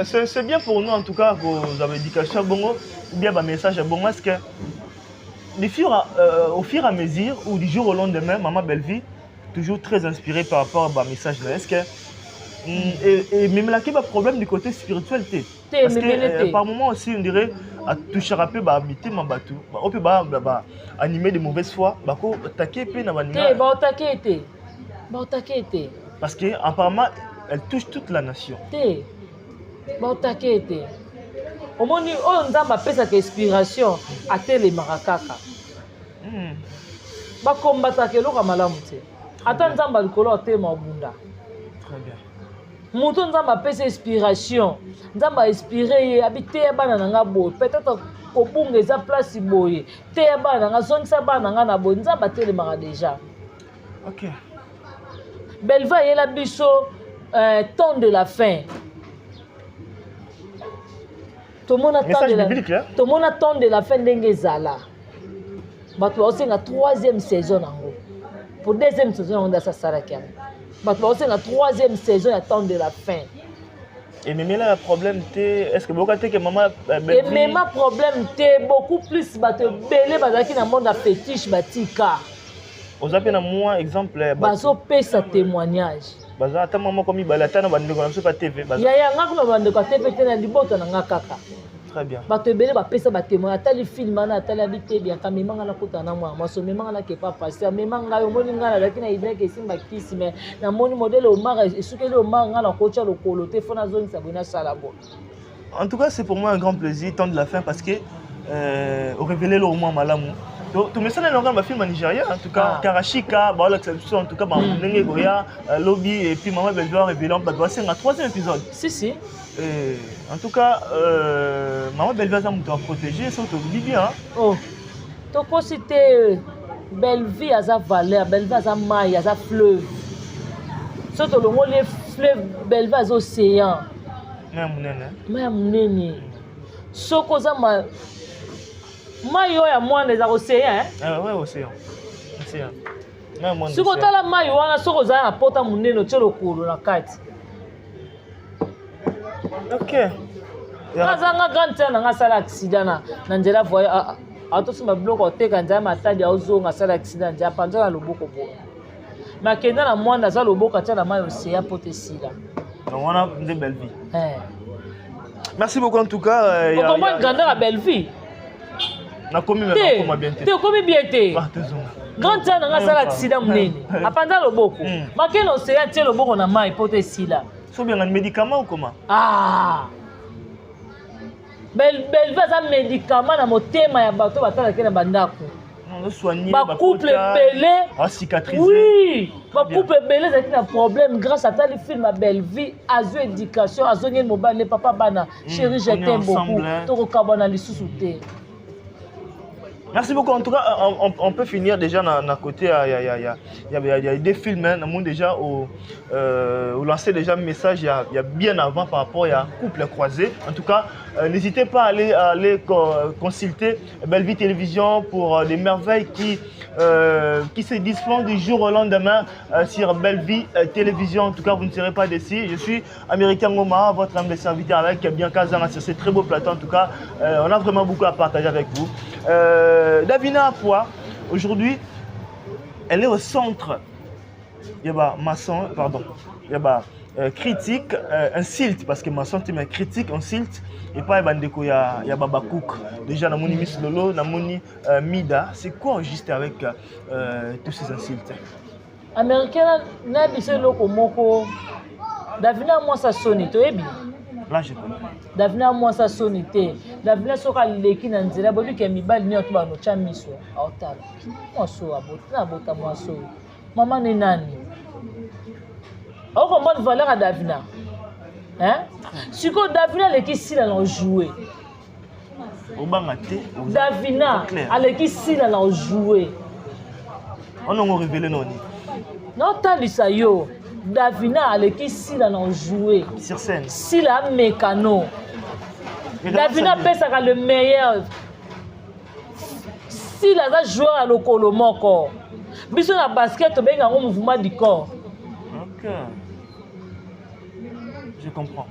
C'est bien pour nous en tout cas kozwa éducation bongo ou bien bamessage ya bongo. Est ce que au fur et à mesure ou du jour au lendemain, maman Bellevie toujours très inspirée par rapport à message là, est ce que et memelaki baproblème du côté spirituel te? Parce que par moment aussi, on dirait atouchera mpe bamitema bato oyo mpe ba animé de mauvaise foi, bakotake mpe na baninga. Te, baotake te, baotake te. Parce que apparemment elle touche toute la nation. Te, baotake te. Omoni oyo Nzambe apesaka inspiration, atelemaka kaka. Bakombataka eloko ya malamu te. Ata Nzambe ya likolo atelema obunda. Moto Nzambe apesa inspiration, Nzambe ainspire ye, abi teya bana na nga boye, peut-être kobunga eza place boye, teya bana na nga, zongisa bana na nga na boye. Nzambe atelemaka déjà. Belva ayela biso temps de la fin. Tomona temps de la, tomona temps de la fin ndenge ezala. Bato baosenga troisième saison nango. Pour deuxième saison yango nde asasalaki yango, bato baosenga troisième saison ya temps de la fin. Ememela ya problème te? Est ce que boyoka te ke mama Emema problème te. Beaucoup plus bato ebele bazalaki na monde ya fétiche batika. Oza mpe na mwa exemple? Bazopesa témoignage. Baza ata mwa moko, mibale, ata na bandeko na biso pa TV? Yaya, nga kuna bandeko ya TV te, na libota na nga kaka. Très bien. Bato ebele bapesa batémoin. Atali film wana, atali, abi te, Bianka, mema nga nakutana na mwana mwasi, omema nga nakepa pasteur, mema ngai. Omoni ngai nazalaki na idée esimba kisi, mais namoni modèle Omar esukeli Omar, ngai nakotya lokolo te, fo nazongisa boye, nasala boye. En tout cas, c'est pour moi un grand plaisir, temps de la fin, parce que orévélé le mwa malamu. Tomesana elonga na bafilm ya Nigeria, en tout cas. Ah. Karashika baolakisa biso, en tout cas ndenge ekoya lobi. Et puis mama Bellevue révélant, bato basenga troisième épisode. Si si. Et, en tout cas, mama Bellevue aza moto aprotégé, soki tolobi bien. Oh, tokosi te. Bellevue aza valeur, Bellevue aza mai, aza fleuve. So tolongoli ye fleuve, Bellevue aza océan. Mai ya monene. Mai ya monene. Soki oza ma mai oyo ya mwana eza océan. Ouais, océan, océan. Soki otala mai wana, soki ozala na pota monene, otie lokolo na kati. Azanga grande sœur na nga asala accident na nzela voye, atosimba biloko oteka nzela Matadi, aozonga, asala accident na nzela, panza na loboko boye. Me akenda na mwana, aza loboko atia na mai océan po te esila. Donc wana nde Bellevue. Merci beaucoup en tout cas. Okomprendre grandeur ya Bellevue. Nakomi nakoma bien te. Te, okomi bien te. Grande sœur na nga asala accident monene, apanza loboko, makende océan, tie loboko na mai po te esila. So bianga ni médicament ou comment? Ah, Bellevue aza médicament na motema ya bato batalaki na bandako. Bacouple ebele, oui, bacouple ebele ezalaki na problème, grâce atali film ya Bellevue, azwi éducation, azongeli mobali ne, papa bana, chéri, je t'aime beaucoup, tokokabwana lisusu te. Merci beaucoup. En tout cas, on peut finir déjà na côté. Il y a, il y a, il y a, il y a des films. Hein, dans déjà au lancé déjà un message il y a bien avant par rapport à couple croisé. En tout cas, n'hésitez pas à aller consulter Bellevue Télévision pour des merveilles qui se dispensent du jour au lendemain sur Bellevue Télévision. En tout cas, vous ne serez pas déçus. Je suis Américain Ngoma, votre humble serviteur avec Bianca Zanga sur ce très beau plateau. En tout cas, on a vraiment beaucoup à partager avec vous. Davina Apoa, aujourd'hui, elle est au centre. Il y a maçon, pardon. Il y a Critique, insulte, parce que mensonge mais critique, insulte epai ya bandeko ya babacook. Déjà namoni Miss Lolo, namoni Mida. C'est quoi juste avec tous ces insultes? Américain, na biso eloko moko, Davina mwasa soni, toyebi. Là je connais. Davina mwasa soni te. Davina soki aleki na nzela, boyebi ke mibali nyonso banotya miso, aotala mwasi oyo abota, abota mwasi oyo, mama ne nani, okomprendre valeur ya Davina, hein? Sikoyo Davina aleki Sila na ojoue. Obanga te. Davina aleki Sila na ojoue. Onongo révélé noni. Naotalisa yo, Davina aleki Sila na ojoue sur scène. Sila amekano, Davina apesaka le meilleur. Sila aza joueur ya lokolo moko. Biso na basket tobenga yango mouvement du corps. Ok, je comprends.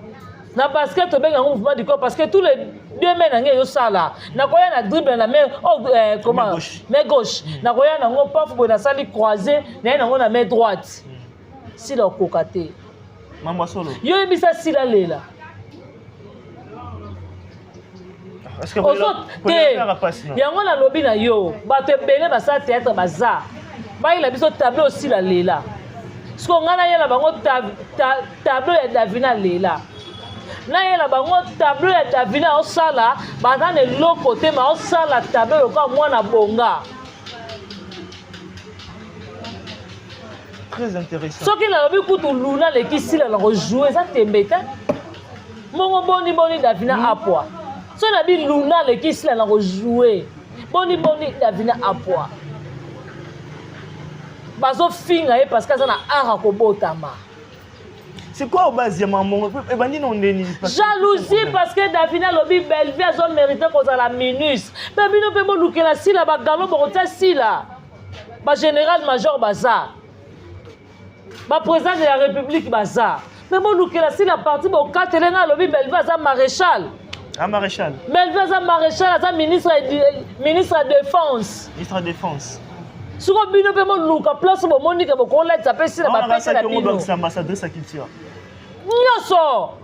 Na basket tobenga yango mouvement du corps parce que tous les deux mains na ngai ezosala. Nakoya na dribble na main, oh, comment, main gauche, nakoya nango paf boye, nasali croisé, naye nango na main droite. Sila okoka te. Mambo solo. Yo yebisa Sila lela. Ozo te, yango nalobi na yo, bato ebele basala théâtre, baza bayela biso tableau Osila lela. Siko ngai nayela bango tableau ya Davina lela, nayela bango tableau ya Davina osala, baza na eloko te, ma osala tableau lokola mwana bonga. Très intéressant. Soki nalobi kutu Luna aleki Sila na kojoue, eza tembe te. Mongo boni boni Davina apwa. So nabi Luna aleki Sila na kojoue, boni boni Davina apwa. Bazofinga ye parce que aza na art kobotama. C'est quoi au base ya mamongo ebandi na ndeni? Jalousie, parce que Davina alobi Bellevue azo mérité kozala ministre. Mpe bino mpe bolukela Sila bagalo, bokotia Sila bagénéral major, baza baprésident de la République, baza me bolukela Sila parti bokatele. Nga alobi Bellevue aza maréchal. Ah, maréchal. Bellevue aza maréchal, aza ministre, ministre ya défense. Ministre ya défense. Siko bino mpe boluka place bomoni ke bokolatisa mpe Sila, bapese na bino. Ambassadrice ya culture. Nyonso.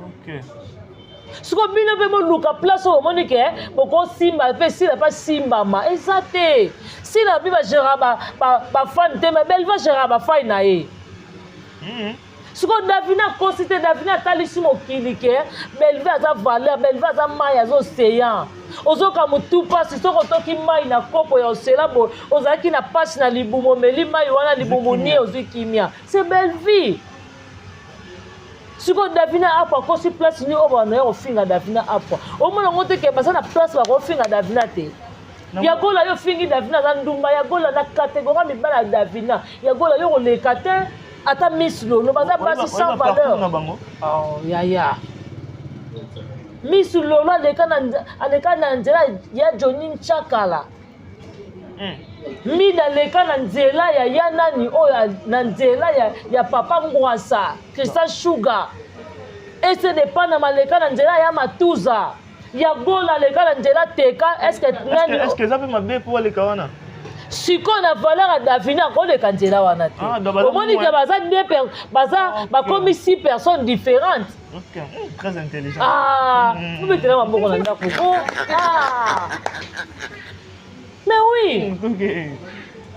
Siko bino mpe boluka place oyo bomoni ke bokosimba mpe Sila mpe asimbama. Eza te Sila bi bagéra bafan te, mais Bellevue agéra bafai na ye. Sikoyo Davina akosi te. Davina atalisi mokili ke Bellevue aza valeur, Bellevue aza mai, aza océan. Ozoka motu mpasi soki otoki mai na kopo ya osela boye, ozalaki na mpasi na libumu, omeli mai wana, libumu nie, ozwi kimia. C'est Bellevue. Sikoyo Davina Apwa akosi place nini oyo bana ya kofinga Davina Apwa? Omona yango te ke baza na place bakofinga Davina te. Yagola, yo ofingi Davina aza ndumba. Yagola, na catégorie mibala ya Davina, Yagola, yo koleka te. Ata Miss Lolo, baza basi sans valeur. Oh, yaya, Miss Lolo aleka na nzela ya Johnny Nchakala. Mida aleka na nzela ya nani oyo, na nzela ya papa Ngwasa Christian Sugar. Ese de Panama aleka na nzela ya Matuza. Ya Gola aleka na nzela Teka. Est-ce nani, est-ce eza mpe mabe mpo aleka wana? Sikoyo na valeur ya Davina, akoleka nzela wana te. Omoni ke baza deux, baza bakomi six personnes différentes. Ok, très intelligent. Ah, obetela maboko na ndako. Ah. Mais oui.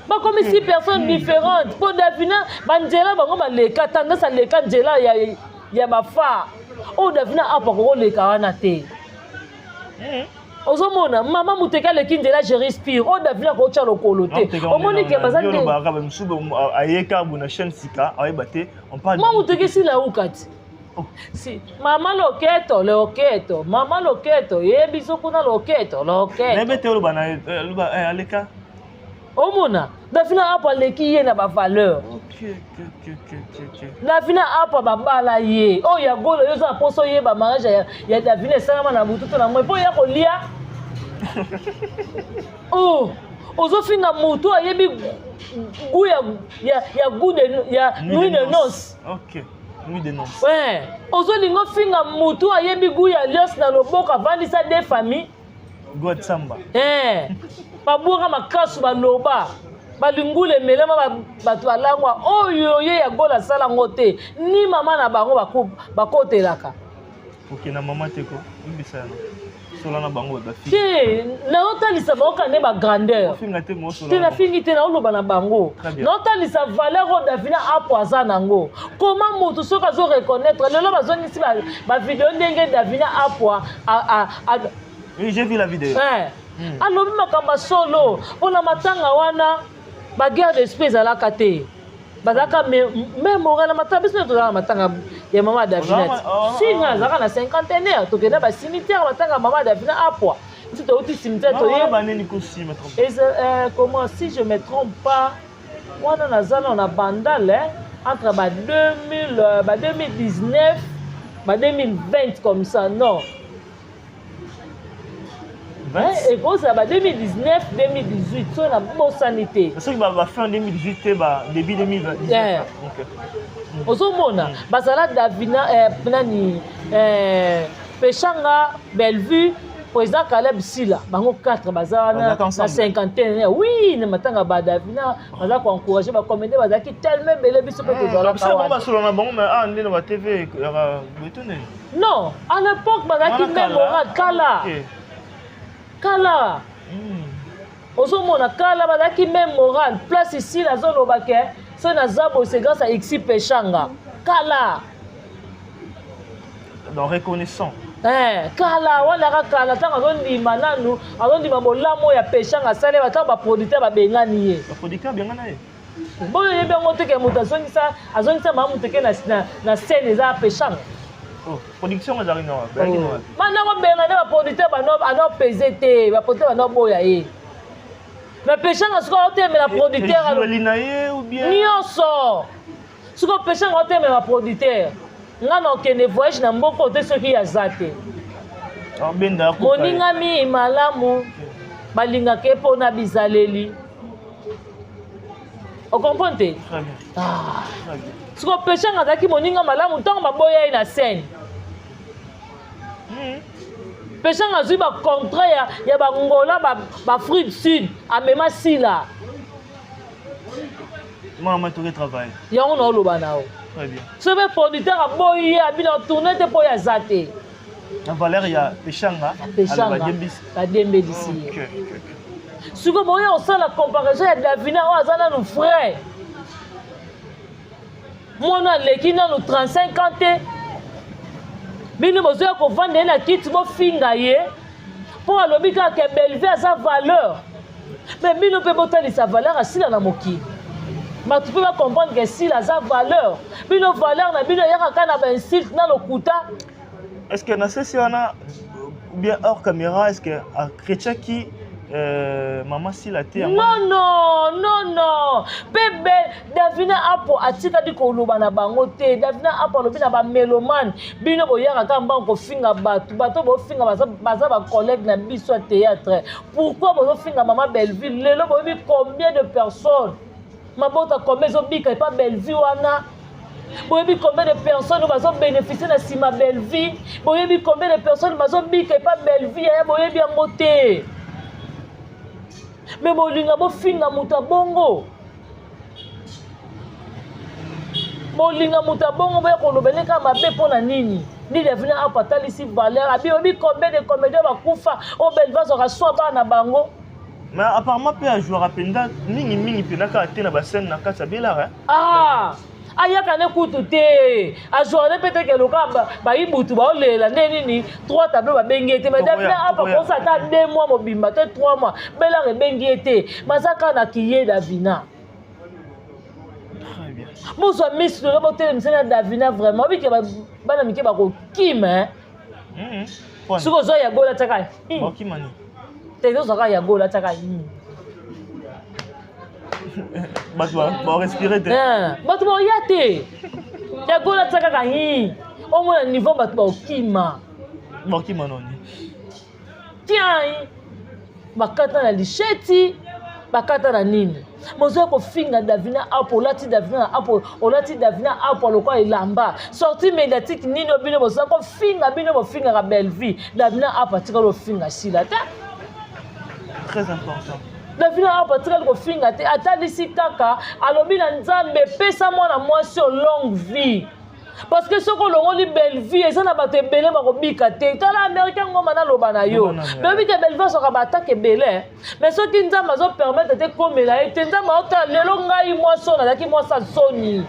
Bakomi six personnes différentes. Mpo Davina, banzela bango baleka, tendance aleka nzela ya bafar oyo Davina apa kokoleka wana te. Ozomona mama moteki aleki nzela Géri Spire, oyo Davina akotya lokolo te. Omoni ke baza Ayeka bo na chaîne sika, ayeba te. Mwa moteki esila uka ti si mama loketo, loketo, mama loketo, yebi so kuna loketo, loketo. Nayebi te, oloba na loba aleka. Omona Davina Apo aleki ye na bavaleur. Davina Apo babala ye oyo ya Golo. Yo oza na mposa oyeba mariage ya Davina esalama na butu to na moi mpo ya kolia. Oh, ozofinga motu ayebi goût ya goût de ya nuit de noce. Ok, nuit de noce. Ouais, ozolinga ofinga motu ayebi goût ya alliance na loboko, avandisa deux famille. God Samba. Eh, babwaka makasu, baloba. Balingula emelama bato balangwa oyo ye ya gola asala yango te ni mama na bango bakotelaka. Okenda mama te ko limbisa yana sola na bango bafingi te naotalisa bango kaka nde bagrandeur ofinga te mosola te nafingi te naoloba na bango Très bien. naotalisa valeur oyo davina apo aza nango koma motu soki azo reconnaître lelo bazongisi bavideo ndenge davina apo Oui, j'ai vu la vidéo. Eh. Alobi makambo ya solo mpona matanga wana baguerre d'esprit ezalaka te bazalaka me moral na matanga biso tozalaka na matanga ya mama Davina si nga azalaka na cinquantenaire tokenda ba cimetière matanga ya mama Davina apwa biso touti cimetière toye baneni kosi me trompe. Comment si je me trompe pas wana naza na bandal eh, entre ba 2000 ba 2019 ba 2020 comme ça non ekozala ba 2019 2018 soki nabosani te soki ba fin 2018 te ba début 2019 yeah. Okay. Ozomona bazala Davina nani Peshanga Bellevue président Caleb Sila bango 4 baza wana na cinquantaine oui na matanga ba Davina baza ko encourager ba comédien bazalaki tellement ebele biso mpe tozalaka wana basolola na bango mais ah nde na ba TV yaka boye nde non à l'époque bazalaki même moral kala kala ozomona kala bazalaki même moral place ici nazoloba ke soki naza boye c'est grâce à Xi Peshanga kala donc reconnaissant kala wana kaka kala ntango azondima nanu azondima bolamu oyo ya Peshanga asali ntango baproducteur babengani ye baproducteur bengana ye boyo oyebi yango te ke moto azongisa azongisa mama moto ke na scène eza Peshanga production ezalaki na wapi banda kobenga nde baproducteur anopese te baproducteur banoboya ye mais Peshanga soki aotemela producteur na ye ou bien nyonso soki Peshanga aotemela producteur nga na okende voyage na mboka te soki aza te moningami malamu balingaka ye mpona bizaleli ocomprendre te soki Peshanga azalaki moninga malamu ntango baboya ye na scène Peshanga azwi bacontrat ya bangola baafrique du sud amema sila mama toke travail yango na oloba na yo soki mpe producteur aboyi ye abina tourne te mpo oyo aza te na valeur ya Peshanga Peshanga badembelisi ye sikoyo boya kosala comparaison ya Davina oyo aza nanu frère mwana aleki nanu 35 ans te bino bozoya kovanda ye na kiti bofinga ye mpo alobi kaka ke Bellevue aza valeur mais bino mpe botalisa valeur asila na mokili bato mpe bacomprendre ke sila aza valeur bino valeur na bino eyaka kaka na bainsulte na lokuta est ce que na sesi wana ou bien hors caméra est ce que akretiaki mama Sila te non non non non mpe be Davina apo atikali koloba na bango te Davina apo alobi na bamélomane bino boyaka kaka mbango kofinga bato bato bofinga baza bacollègue na biso ya théâtre pourquoi bozofinga mama Bellevue lelo boyebi combien de personnes mabota combien ezobika epa Bellevue wana boyebi combien de personnes bazobénéficie na nsima Bellevue boyebi combien de personnes bazobika epa Bellevue yaya boyebi yango te me bolinga bofinga moto ya bongo bolinga moto ya bongo boya koloba eleka mabe mpo na nini nini Davina apo atalisi valeur abi oyebi combien de comédien bakufa oyo Bellevue azwaka swa bana na bango mais apparemment mpe ajouaka mpenza mingimingi mpenza kaka te na bascène na kati ya Bel'Art ah ayaka ne kutu te azwaka ne mpe teke loka bayibutu baolela nde nini trois tableau babengi ye te mais Davina apa kosa ata 2 mois mobimba te 3 mois Bel'Art ebengi ye te baza kaka na kiye Davina bozwa miso lelo botelemisa na Davina vraiment obike bana mike bakokima soki ozwa ya gola tiaka te ozwaka ya gola tiaka bato barespire te bato baoya te ya gola tia kaka hi omona niveau bato baokima bakima noni tiai bakata na lisheti bakata na nini bozoya kofinga Davina apo olati Davina na apo olati Davina apo lokwa elamba sortie médiatique nini bino bozoya kofinga bino bofingaka Bellevue Davina apo atikali ofinga Sila te très important. Davina awa atikali kofinga te, atalisi kaka, alobi na Nzambe, pesa mwana mwasi oyo longue vie. Parce que soki olongoli belle vie, eza na bato ebele bakobika te. Tala américain ngoma naloba na yo. Bayebi ke belle vie asoka ba attaque ebele. Mais soki Nzambe azo permettre te komela ye te, Nzambe aotala lelo ngai mwasi oyo nazalaki mwasi ya soni.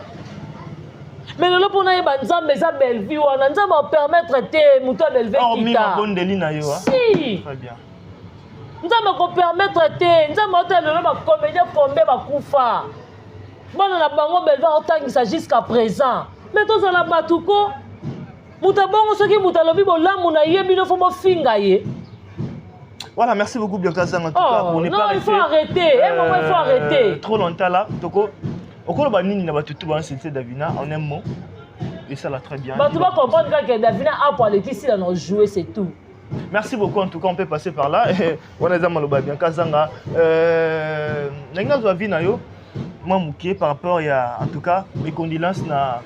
Mais lelo mpo nayeba Nzambe eza belle vie wana, Nzambe apermettre te moto ya belle vie Hormis kita. mabondeli na yo. Si. Très bien. Nzambe akopermettre te. Nzambe aotala lelo ba comédien combien bakufa. Bana na bango belle vie aotangisa jusqu'à présent. Mais tozala bato ko moto abongo soki moto alobi bolamu na ye bino fo bofinga ye. Voilà, merci beaucoup Bianca Zang en tout cas Oh, pour ne non, pas il faut rester, arrêter. Un moment, il faut arrêter. Trop longtemps là. Toko okoloba nini na bato tout ba c'était Davina en un mot. Et ça l'a très bien. Bato ba comprendre kaka Davina apo alekisi na no jouer, c'est tout. Merci beaucoup en tout cas, on peut passer par là. Wana eza maloba Bianca Zanga. Ndenge azwa vie na yo moi moke par rapport ya en tout cas mes condoléances na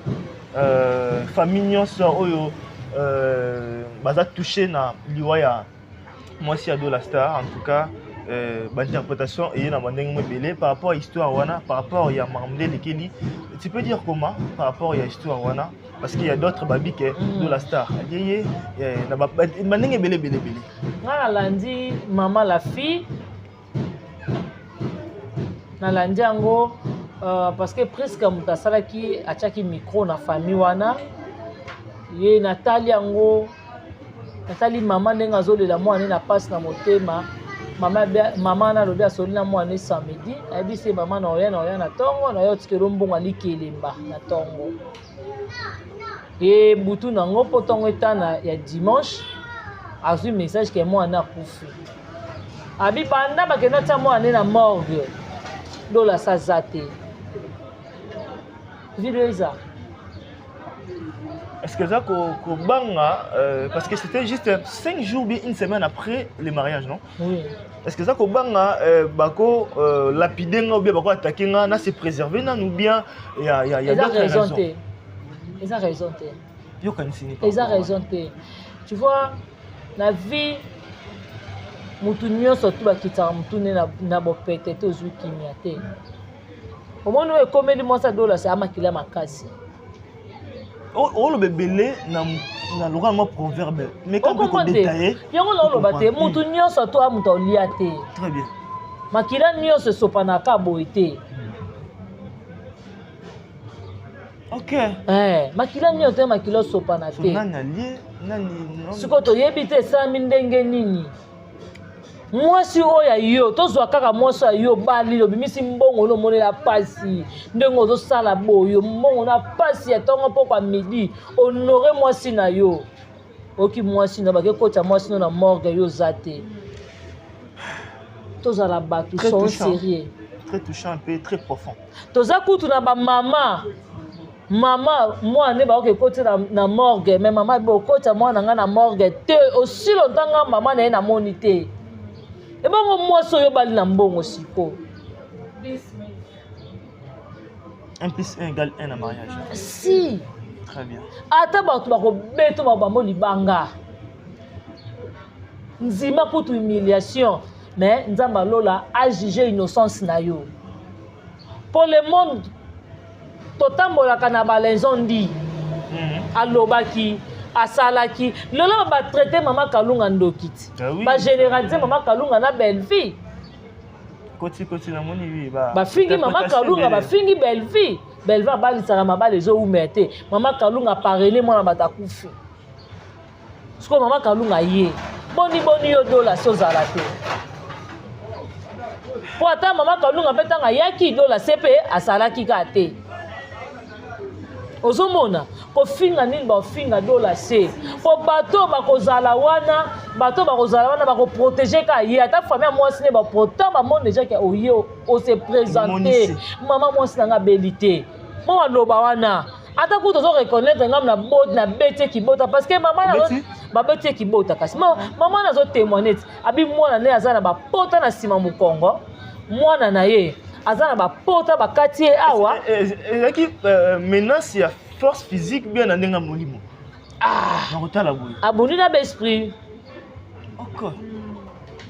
famille nyonso oyo baza touché na liwa ya mwasi ya Dola Star. En tout cas ba interprétation eye na bandenge mo ebele par rapport à histoire wana, par rapport ya makambo elekeli. Tu peux dire comment par rapport ya histoire wana, parce qu'il y a d'autres babi que Dola Star yeye na bandenge ebele ebele ebele. Nga nalandi mama la fille, nalandi yango parce que presque moto asalaki atiaki micro na famille wana ye, natali yango, natali mama ndenge azolela mwana na pasi na motema. Mama mama wana alobi asoli na mwana samedi, ayebisi ye mama na oya na oya na ntongo na yo otikeli mbongo alikelemba na ntongo ye butu nango mpo ntongo etana ya dimanche azwi message ke mwana akufi. Abi banda bakenda tia mwana na morgue, Dola saza te, video eza. Est-ce que ça kobanga parce que c'était juste 5 jours bien une semaine après le mariage, non? Oui. Est-ce que ça kobanga bako lapider nga ou bien bako attaquer nga na se préserver na ou bien il y a il y a, y a d'autres raisons? Eza raison te. Yo kanisi. Eza raison te. Tu vois, la vie mutu nyonso tu bakitaka mutu ne na bopete te, ozwi kimia te. Omoni oyo ekomeli mwasi Dola se amakila makasi. Oloba ebele na lokola mwa proverbe, mais quand on détailler yango naoloba te, mutu nyonso to amutu olia te. Très bien. Makila nyonso esopanaka boye te. Ok. Makila nyonso te, makila osopana te. Nani alie nani? Sikoyo toyebi te esalami ndenge nini. Mwasi oyo ya yo, tozwa kaka mwasi ya yo bali, obimisi mbongo no omonela pasi ndenge ozosala boyo, mbongo na pasi ya ntongo pokwa midi, honore mwasi na yo. Oki mwasi na bake kota mwasi no na morgue, yo oza te. Tozala bato sont sérieux. Très touchant, un peu très profond. Toza kutu na ba mama. Mama mwana nde bakoki ekoti na morgue, mais mama bokota mwana nga na morgue te aussi longtemps nga mama na ye namoni te. Ebongo mwasi oyo bali na mbongo siko. 1 plus 1 égale 1 en mariage. Si. Très bien. Ata bato bakobeto babambo libanga. Nzima kutu humiliation, mais Nzambe alola a jugé innocence na yo. Pour le monde totambolaka na balaison ndi. Alobaki, asalaki, lelo ba traiter mama Kalunga ndokiti. Ba généraliser mama Kalunga na belle vie. Koti koti na moni wi ba. Bafingi mama Kalunga, bafingi belle vie. Belle vie abalisaka mabala ezoumela te. Mama Kalunga parrainer mwana bato akufi. Sikoyo mama Kalunga ye boni boni yo Dola se ozala te. Po ata mama Kalunga mpe ntango ayaki Dola se mpe asalaki kaka te. Ozomona kofinga nini bafinga Dola se po bato bakozala wana, bato bakozala wana bakoprotege kaka ye. Ata famille ya mwasi ne baprotant bamoni déjà ke oye ose présenter mama mwasi na nga abeli te. Mo baloba wana ata kutu ozo reconnaître ngam na bot na bete kibota parce que mama na ba bete kibota kasi mama nazo témoigner abi mwana ne aza na bapota na nsima mokongo, mwana na ye aza na bapota bakati ye awa. Ezalaki menace ya force physique bien na ndenge molimo. Ah, na kotala boye. Aboni na ba esprit. Ok.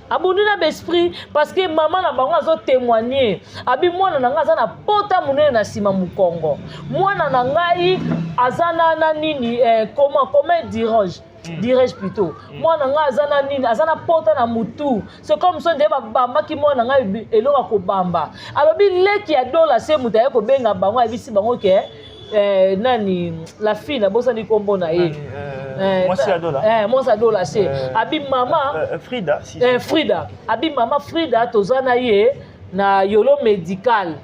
Abundi na baesprit parce que mama na bango azotémoigne, abi mwana na ngai aza na pota monene na nsima mokongo, mwana na ngai aza na nini, comment dirais-je, dirais-je plutôt, mwana ngai aza na nini, aza na pota na mutu. C'est comme ça nde babambaki mwana ngai eloko ya kobamba. Alobi leki ya Dola se moto aye kobenga bango, ayebisi bango ke nani, la fille, nabosani nkombo na ye. Mwasi ya Dola. Mwasi ya Dola se abi mama Frida, si. Frida. Abi mama Frida, toza na ye na yolo médical.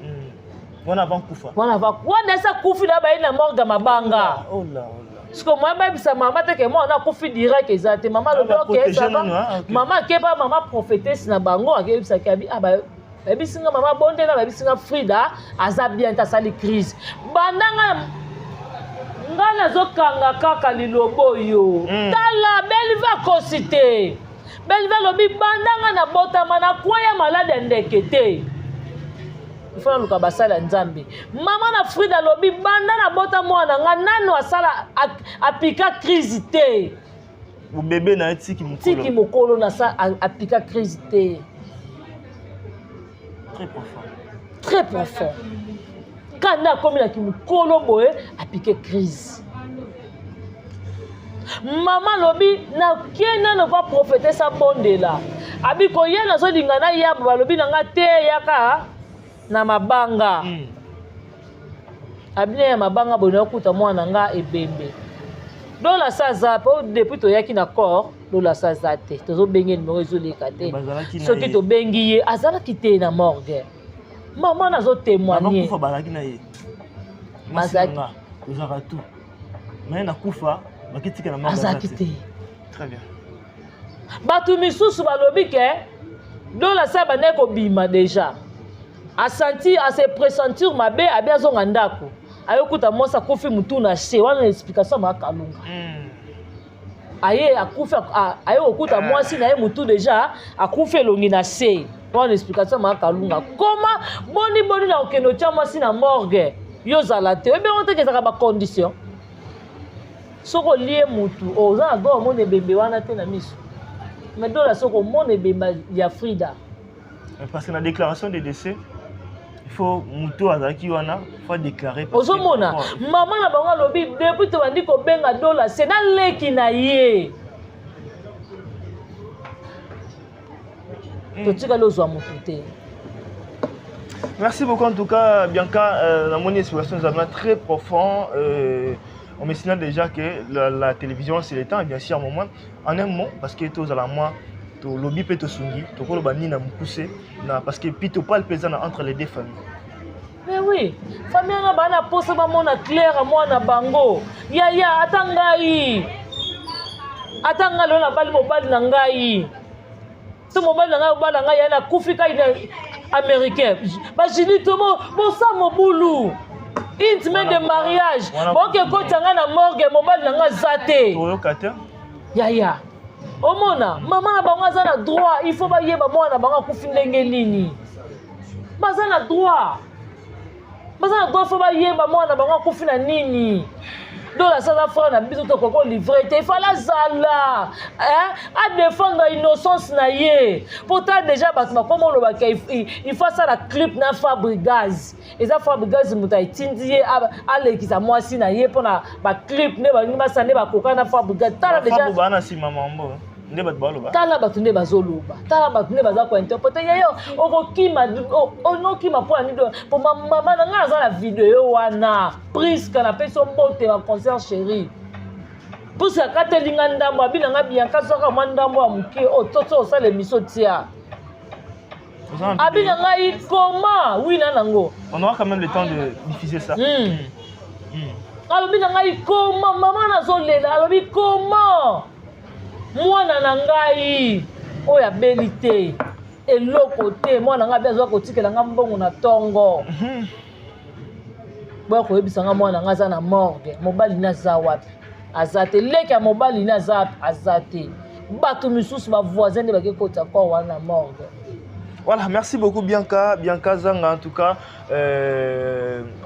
Wana avant kufa. Wana wana esa kufi na baye na morgue mabanga. Oh là, oh là. Siko moya bayebisa mama te ke mwana akufi direct eza te. Mama alobi ok, ça va. Mama akeba, mama prophétesse na bango akeyebisaki, abi ah, bayebisi nga mama bondela, bayebisi nga Frida aza bien te, asali crise. Banda nga nazokanga kaka liloba oyo. Tala, Belve akosi te. Belve alobi banda nga nabotama nakweya malade ya ndeke te, ifo naluka basala ya Nzambe. Mama na Frida alobi banda nabota mwana nga nano asala apika crise te. Bébé na ye tiki mokolo. Tiki mokolo na sa apika crise te. Très profond. Très profond. Kanda akomelaki mokolo boye apike crise. Mama alobi nakie nano pa prophétesse abondela, abi koya nazolinga na yaba, balobi na nga te, yaka na mabanga. Abi na ya mabanga boye nayokuta mwana nga ebembe. Dola sa aza po depuis toyaki na corps, Dola sa aza te, tozobenge numéro ezoleka te. Soki tobengi ye, azalaki te na morgue. Mama nazotémoigne. Kufa bazalaki na ye. Tozalaka tout, mais nakufa bakitika na azalaki te. Très bien. Bato misusu balobi ke Dola sa bandaki kobima déjà, asanti ase pressentir mabe, abi azonga ndako, ayokuta mwasi akufi mutu na se. Wana explication makalunga. Aye akufi, aye kokuta mwasi na ye mutu déjà akufi, elongi na se. Wana explication makalunga. Koma boni boni na kokende otya mwasi na morgue, yo ozala te, oyebi yango te, ezalaka bacondition. Soki olie mutu, oza na droit omona ebembe wana te na miso. Mais Dola, soki omona ebembe ya Frida. Parce que na déclaration de décès, il faut moto azalaki wana, faut déclarer. Ozomona, mama na bango alobi depuis tobandi kobenga Dola se na leki na ye, totikali ozwa motu te. Merci beaucoup en tout cas, Bianca. La mon explication est très profond. On me signale déjà que la télévision, c'est le temps. Et bien sûr, moment, en un mot, parce que tous à la moi, to lobby pe to sungi, to kolo bani na mukuse, na parce que pito pas le pesant entre les deux familles. Mais oui, famille nga bana posa bamona claire mwana bango. Yaya, ata ngai. Ata ngai lelo nabali mobali na ngai. So mobali na ngai obala ngai ya nakufi kai na américain. Bajili to bosa mobulu. Une semaine de mariage. Boke kota ngai na morgue, mobali na ngai aza te. Toyoka te. Yaya. Omona, mama na bango aza na droit, il faut bayeba mwana na bango akufi ndenge nini. Baza na droit. Baza na droit, faut bayeba mwana na bango akufi na nini. Dola aza frère na biso, tokoki kolivre te. Ifale azala adéfendre innocence na ye, po ta déjà bato bakoma olobaka il faut asala clip na Fabrigaz. Eza Fabrigaz moto aetindi ye alekisa mwasi na ye mpona baclip nde balingi basala nde bakoka na Fabrigaz. Tala déjà baa na nsima mambo nde bato baloba. Tala bato nde bazoloba, tala bato nde baza kointerprete. Yeyo okokima, onokima mpo na nini? Po mama na ngai aza na video wana. Priske, napesi yo mbote ba concert, chéri. Pusi akateli nga ndambo, abi na nga Bianka, soka mwa ndambo ya moke oyo toto osala émission tia. Abi na ngai koma wi na nango. On aura quand même le temps de diffuser ça. Alobi na ngai koma, mama nazolela, alobi koma mwana na ngai oyo abeli te, eloko te, mwana ngai abi azwa kotikela nga mbongo na ntongo, boya koyebisa nga mwana nga aza na morgue, mobali ne aza wapi? Aza te. Leki ya mobali ne aza wapi? Aza te. Bato misusu, bavoisin nde bake kota corps wana na morgue. Voilà, merci beaucoup Bianca, Bianca Zanga en tout cas.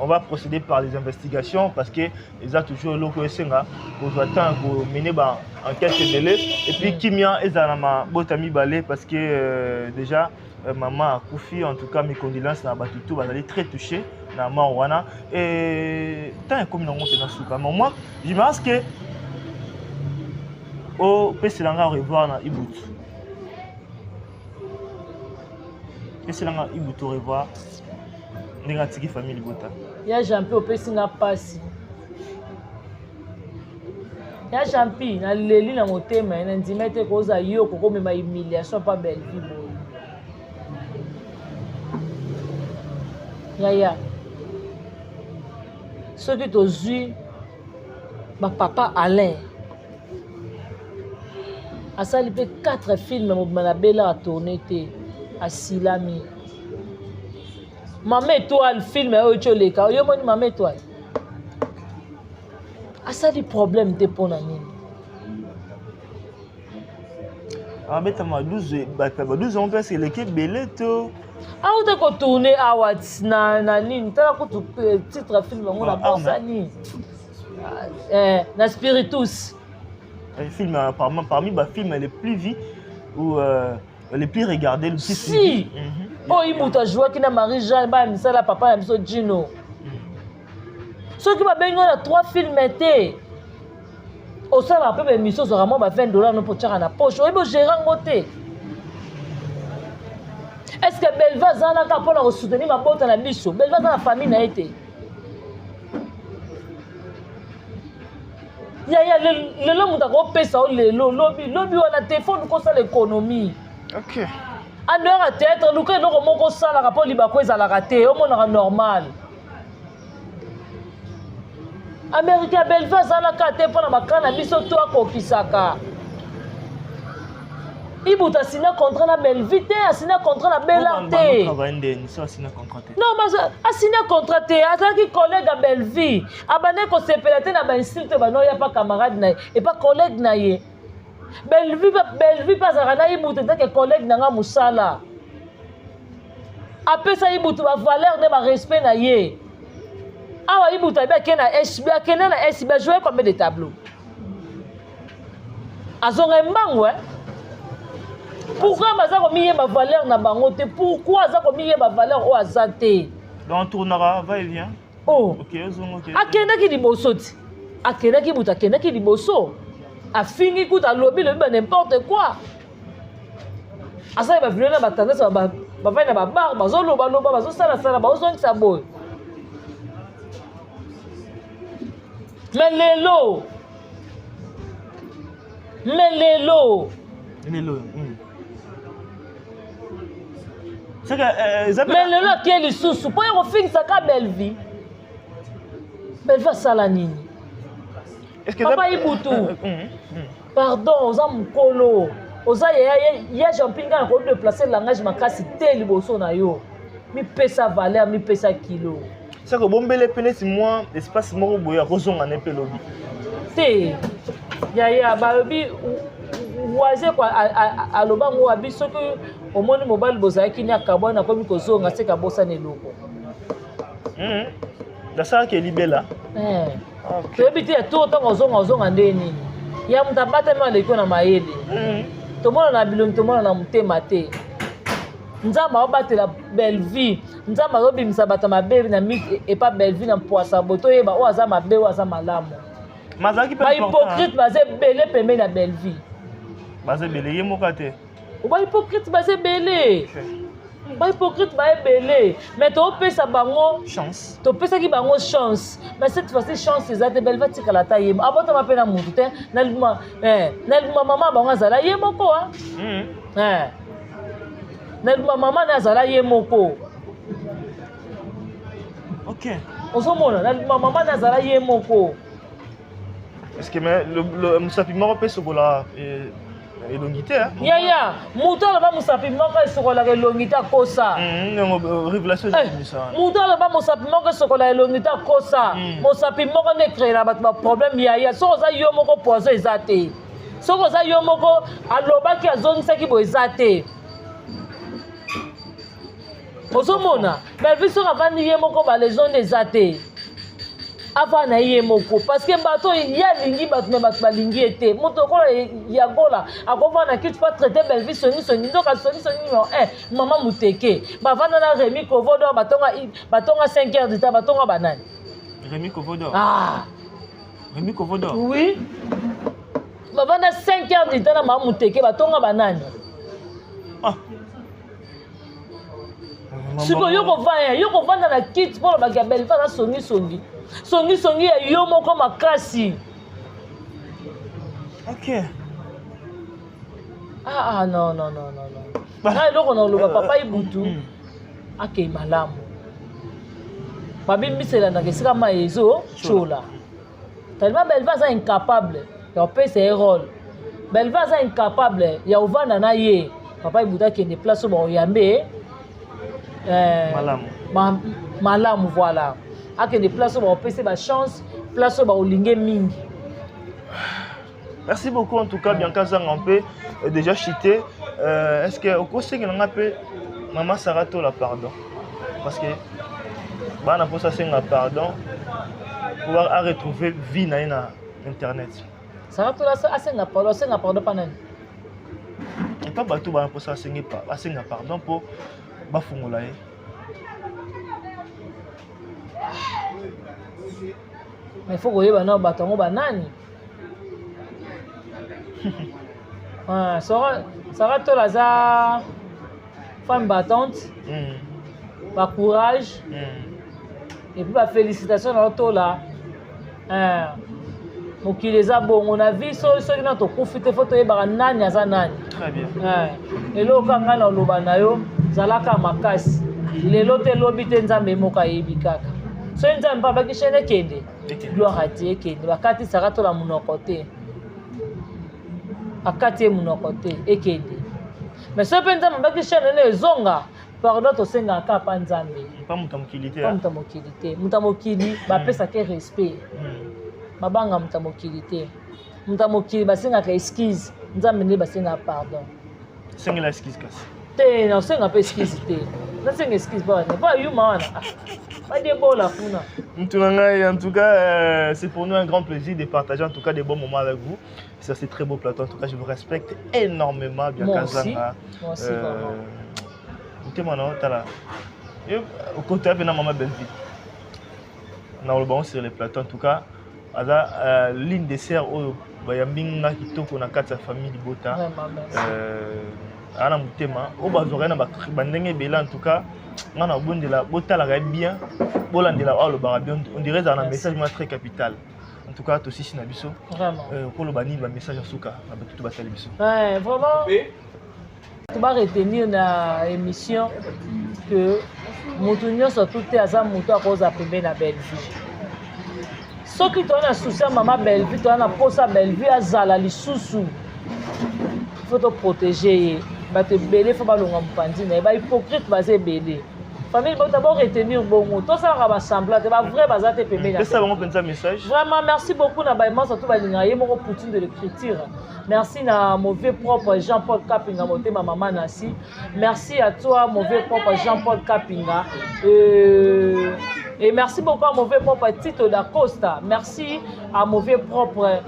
On va procéder par les investigations parce que ils ont toujours eloko esenga kozwa temps ko mener ba enquête ebele et puis kimia ezala na mabota mibale parce que déjà maman akufi. En tout cas, mes condoléances na bato tout bazali très touché na mort wana et temps ekomi nango mpenza suka. Mais moi, je pense que opeselanga au revoir na Ibutu, peselanga Ibutu au revoir ndenge atiki famille libota. Ya Jampi, opesi nga mpasi. Ya Jampi, naleli na motema ye, nandima ete koza yo kokomema humiliation mpa Bellevue boye. Yaya, soki tozwi bapapa Alain, asali mpe 4 film mobima na Bela, atourne te, asilami. Mama Étoile, film oyo ti oleka, oyo omoni Mama Étoile asali problème te, mpo na nini? Abetama 12, bato ba 12 yango mpe eleki ebele to? Auta kotourne awa na nini, tala kutu titre film yango na bosani, na Spiritus. Film parmi bafilm les plus vus ou les plus regardés, le plus Si. suivi. Oyo moto ajouaki na Marie Jeanne, baya misala papa na biso Gino. Soki babengi oyo na trois film te, osalaka mpe baémission, ozwaka mwa ba 20 $ no mpo otyaka na poche, oyebi ogérer yango te. Est ce que Belva azalaka mpona kosoutenir mabota na biso? Belva aza na famille na ye te. Yaya, lelo moto akopesa yo lelo, lobi lobi wana te. Faut luka osala économie. En dehors ya théâtre, luka eloko moko osalaka mpo libako ezalaka te, omonaka normal. Américain, Belve azalaka te mpo na baka na biso to akokisaka. Ibuta asina contrat na Bellevue te, asina contrat na Belar te. Travaille ndeni so asina contrat te? Non, asina contrat te, azalaki collègue ya Bellevue. Abandaki kosepela te na bainsulte banoya pa camarade na ye, epa collègue na ye Bellevue. Bellevue mpe azalaka na Ibutu etake collègue na nga mosala. Apesa Ibutu bavaleur nde barespect na ye. Awa Ibutu ayebi, akende na SB, akende na SB, ajoue combien de tableau, azonga mbangu, eh? Pourquoi baza komiyeba valeur na bango te? Pourquoi aza komiyeba valeur oyo aza te? Donc tournera va et vient. Oh. Ok, ozonga, ok. Akendaki liboso ti akendaki butu, akendaki liboso, afingi kutu, alobi lobi ba n'importe quoi, asali bavideo na batendance, bavandi na babar, bazolobaloba, bazosalasala, bazozongisa boye. Mais lelo Lelo. C'est que eza Mais lelo akie lisusu mpo ye kofingisaka Bellevue. Bellevue asala nini? Est-ce que Papa Ibutu. Pardon, oza mokolo, oza yaya ya Jean-Pi, ngai nakoki déplacer langage makasi te liboso na yo. Mipesa valeur, mipesa kilo. C'est que bombele mpe neti mwa espace moko boye akozonga ne mpe lobi. Te yaya, balobi waze kwa aloba ngo abi soki omoni mobali bozalaki ni akabwani, akomi kozonga, seka abosana eloko. Nasalaki elibela. Eh. Toyebi te ya tour ntango ozonga, ozonga nde nini. Ya moto abatami aleki na mayele. Tomona na bilongi, tomona na motema te. Nzambe aobatela Bellevue, Nzambe azobimisa bato mabe na epa Bellevue na mpwasa boye, toyeba oyo aza mabe, oyo aza malamu. Mazalaki mpe. Bahypocrite baza ebele pembeni ya Bellevue. Baza ebele, ye moko te. Bahypocrite baza ebele, bahypocrite ba ebele, mais topesa bango chance. Topesaki bango chance, mais cette fois-ci chance eza te. Bellevue atikala ata ye, abotama mpe na mutu te, na libuma mama bango azala ye moko. Na libuma mama na azala ye moko. Ozomona, na libuma mama na azala ye moko. Est-ce que mais le mosapi moko mpe esokola elongi te? Yaya, moto aloba mosapi moko esokolaka elongi te, akosa. Révélation ezobimisa wana. Moto aloba mosapi moko esokola elongi te, akosa. Mosapi moko nde ecréela bato baproblème. Yaya, soki oza yo moko, poison eza te. Soki oza yo moko, alobaki azongisaki boye, eza te. Ozomona Bellevue soki avandi ye moko baleson nde eza te, avanda na ye moko parce que bato ye alingi bato me bato balingi ye te. Moto lokola Yagola akovanda na kiti po atraite Bellevue songisongi, nzoka songisongi numéro 1 mama moteke. Bavanda na Remi Kovodor, batonga batonga 5 heures du temps, batonga banani. Remi Kovodor. Ah. Remi Kovodor. Oui, bavanda 5 heures du temps na mama moteke, batonga banani. Ah. Sikoyo yo kovanda, yo kovanda na kiti mpo olobaki ya Bellevue aza songisongi, songisongi ya yo moko makasi. Ok. Ah, ah, non, non, non, non, non. Nga eloko na oloba, papa Ibutu akei malamu, babimbiselanaka esika mai ezo tyola. Tellement Bellevue aza incapable ya kopesa ye rôle, Bellevue aza incapable ya kovanda na ye. Papa Ibutu akende place oyo bakoyambe malamu. Malamu, voilà. Akende place oyo bakopesa ye bachance, place oyo bakolinge mingi. Merci beaucoup en tout cas, Bianca Zanga, on peut déjà chuter. Est-ce que au conseil on a Maman Sarah Tola pardon? Parce que bah na posa senga pardon pour à retrouver vie na na internet. Sarah Tola asenga pardon, asenga pardon pa nani? Et pas bato ba posa senga pa asenga pardon pour bafungola ye. Mais faut koyeba na bato yango banani. Ah, Sarah Tola aza femme battante, ba courage et puis ba félicitation na Tola. Ah, mokili eza bongo na vie, soki na tokufi te, fo toyebaka nani aza nani. Très bien. Ah, eloko kaka ngai na oloba na yo, zalaka makasi, lelo te lobi te, Nzambe moko ayebi kaka. Soki Nzambe mpe abaki chaîne ekende, gloire à Dieu, ekende. Bakati Sarah Tola monoko te, akati ye monoko te, ekende. Mais soki mpe Nzambe abaki chaîne ene ezonga, pardon tosengaka kaka pa Nzambe. Pa moto ya mokili te. Pa moto ya mokili te. Moto ya mokili bapesaka respect, babanga moto ya mokili te. Moto ya mokili basengaka excuse, Nzambe nde basengaka pardon. Sengela excuse kasi. Te, nasenga mpe excuse te, nasenga excuse mpo mpo ayuma wana badebola kuna. Mtunangai, en tout cas, c'est pour nous un grand plaisir de partager en tout cas des bons moments avec vous sur ces très beaux plateaux. En tout cas, je vous respecte énormément, bien. Moi aussi. Moi aussi, vraiment. Motema na tala. Yo okota pe na mama Bellevue. Na oloba sur les plateaux, en tout cas, aza l'une des sœurs oyo bayambi nga kitoko na kati ya famille libota. Vraiment, merci. Aza na motema oyo bazwaka ye na bandenge ebele. En tout cas, nga na bondela botalaka ye bien, bolandela oyo alobaka bien, on dirait ezala na message moko très capital. En tout cas, tosisi na biso. Vraiment. Koloba nini, bamessage ya suka na bato to batali biso? Ouais, vraiment, to ba retenir na émission que moto nyonso tu te aza moto akozala pembeni na Bellevue. Soki toza na souci ya mama Bellevue, toza na posa Bellevue azala lisusu, faut toprotéger ye. Bato ebele fo balonga mopanzi na ye, bahypocrite baza ebele. Famille bota bo retenir bongo, tosalaka basemblant te, bavrai baza te pembeni ya Pesa bango mpenza message. Vraiment, merci beaucoup na baemansa to balingaka ye moko Poutine de l'écriture. Merci na mauvais propre Jean-Paul Kapinga, motema mama Nasi. Merci à toi, mauvais propre Jean-Paul Kapinga. Et merci beaucoup à mauvais propre Tito da Costa. Merci à mauvais propre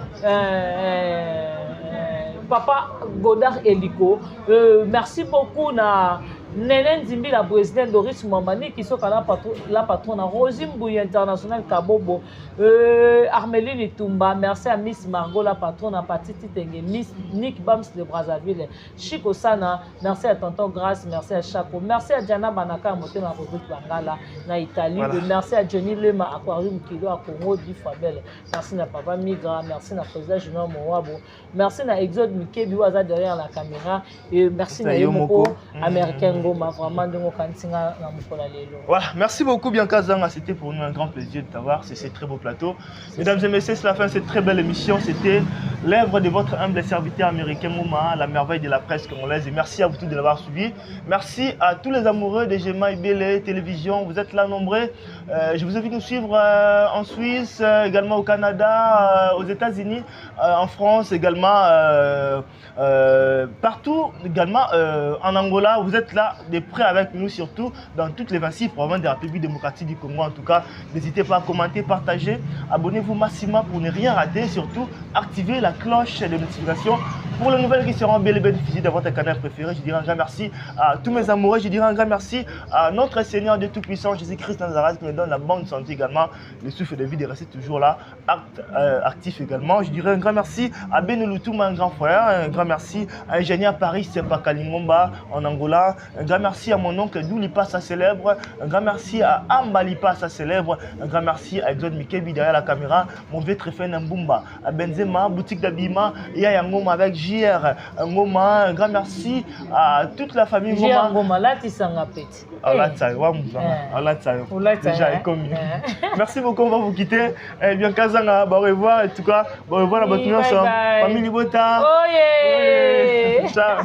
papa Godard Eliko. Merci beaucoup na Nene Nzimbi, la présidente Doris Mwambani, qui sont la patronne Rosie Mbouy International Kabobo, Armeline Tumba, merci à Miss Margot, la patronne à Patiti Tenge, Miss Nick Bams de Brazzaville, Chico Sana, merci à Tonton Grace, merci à Chaco, merci à Diana Banaka, Motema Rodrigue Bangala, na Italie, Voilà. Merci à Johnny Lema, Aquarium Kilo, à Congo, du Fabel, merci à Papa Migra, merci à Président Junior Mouabo, merci à Exode Mikebi, Waza derrière la caméra, et merci Na na yo Yomoko, moko. Américain Ngoma, vraiment, ndongo kantinga na mukola lelo. Voilà, merci beaucoup Bianca Zanga, c'était pour nous un grand plaisir de t'avoir sur ce très beau plateau. Mesdames et messieurs, c'est la fin de cette très belle émission. C'était l'œuvre de votre humble serviteur américain Mouma, la merveille de la presse congolaise. Et merci à vous tous de l'avoir suivi. Merci à tous les amoureux de Gema Ibele Télévision. Vous êtes là nombreux. Je vous invite à nous suivre en Suisse, également au Canada, aux États-Unis, en France également, partout, également en Angola. Vous êtes là. là de près avec nous, surtout dans toutes les 26 provinces de la République démocratique du Congo. En tout cas, n'hésitez pas à commenter, partager, abonnez-vous massivement pour ne rien rater. Surtout, activez la cloche de notification pour les nouvelles qui seront bel et bien diffusées dans votre canal préféré. Je dirais un grand merci à tous mes amoureux. Je dirais un grand merci à notre Seigneur de Tout-Puissant, Jésus-Christ Nazareth, qui nous donne la bonne santé également, le souffle de vie de rester toujours là, euh, actif également. Je dirais un grand merci à Benouloutoum, un grand frère. Un grand merci à Ingénieur Paris Sepakalingomba en Angola. Un grand merci à mon oncle Doulipa, sa célèbre. Un grand merci à Ambalipa, sa célèbre. Un grand merci à Exode Mikebi derrière la caméra. Mon vieux Tréfen Mbumba, à Benzema, boutique d'habillement, et à Ngoma avec JR Ngoma. Un grand merci à toute la famille Ngoma. Ngoma, là, tu s'en petit. Déjà, Merci beaucoup, on va vous quitter. Eh bien, Kazanga, au revoir. En tout cas, au revoir à votre Famille Libota. Oh yeah. Ciao.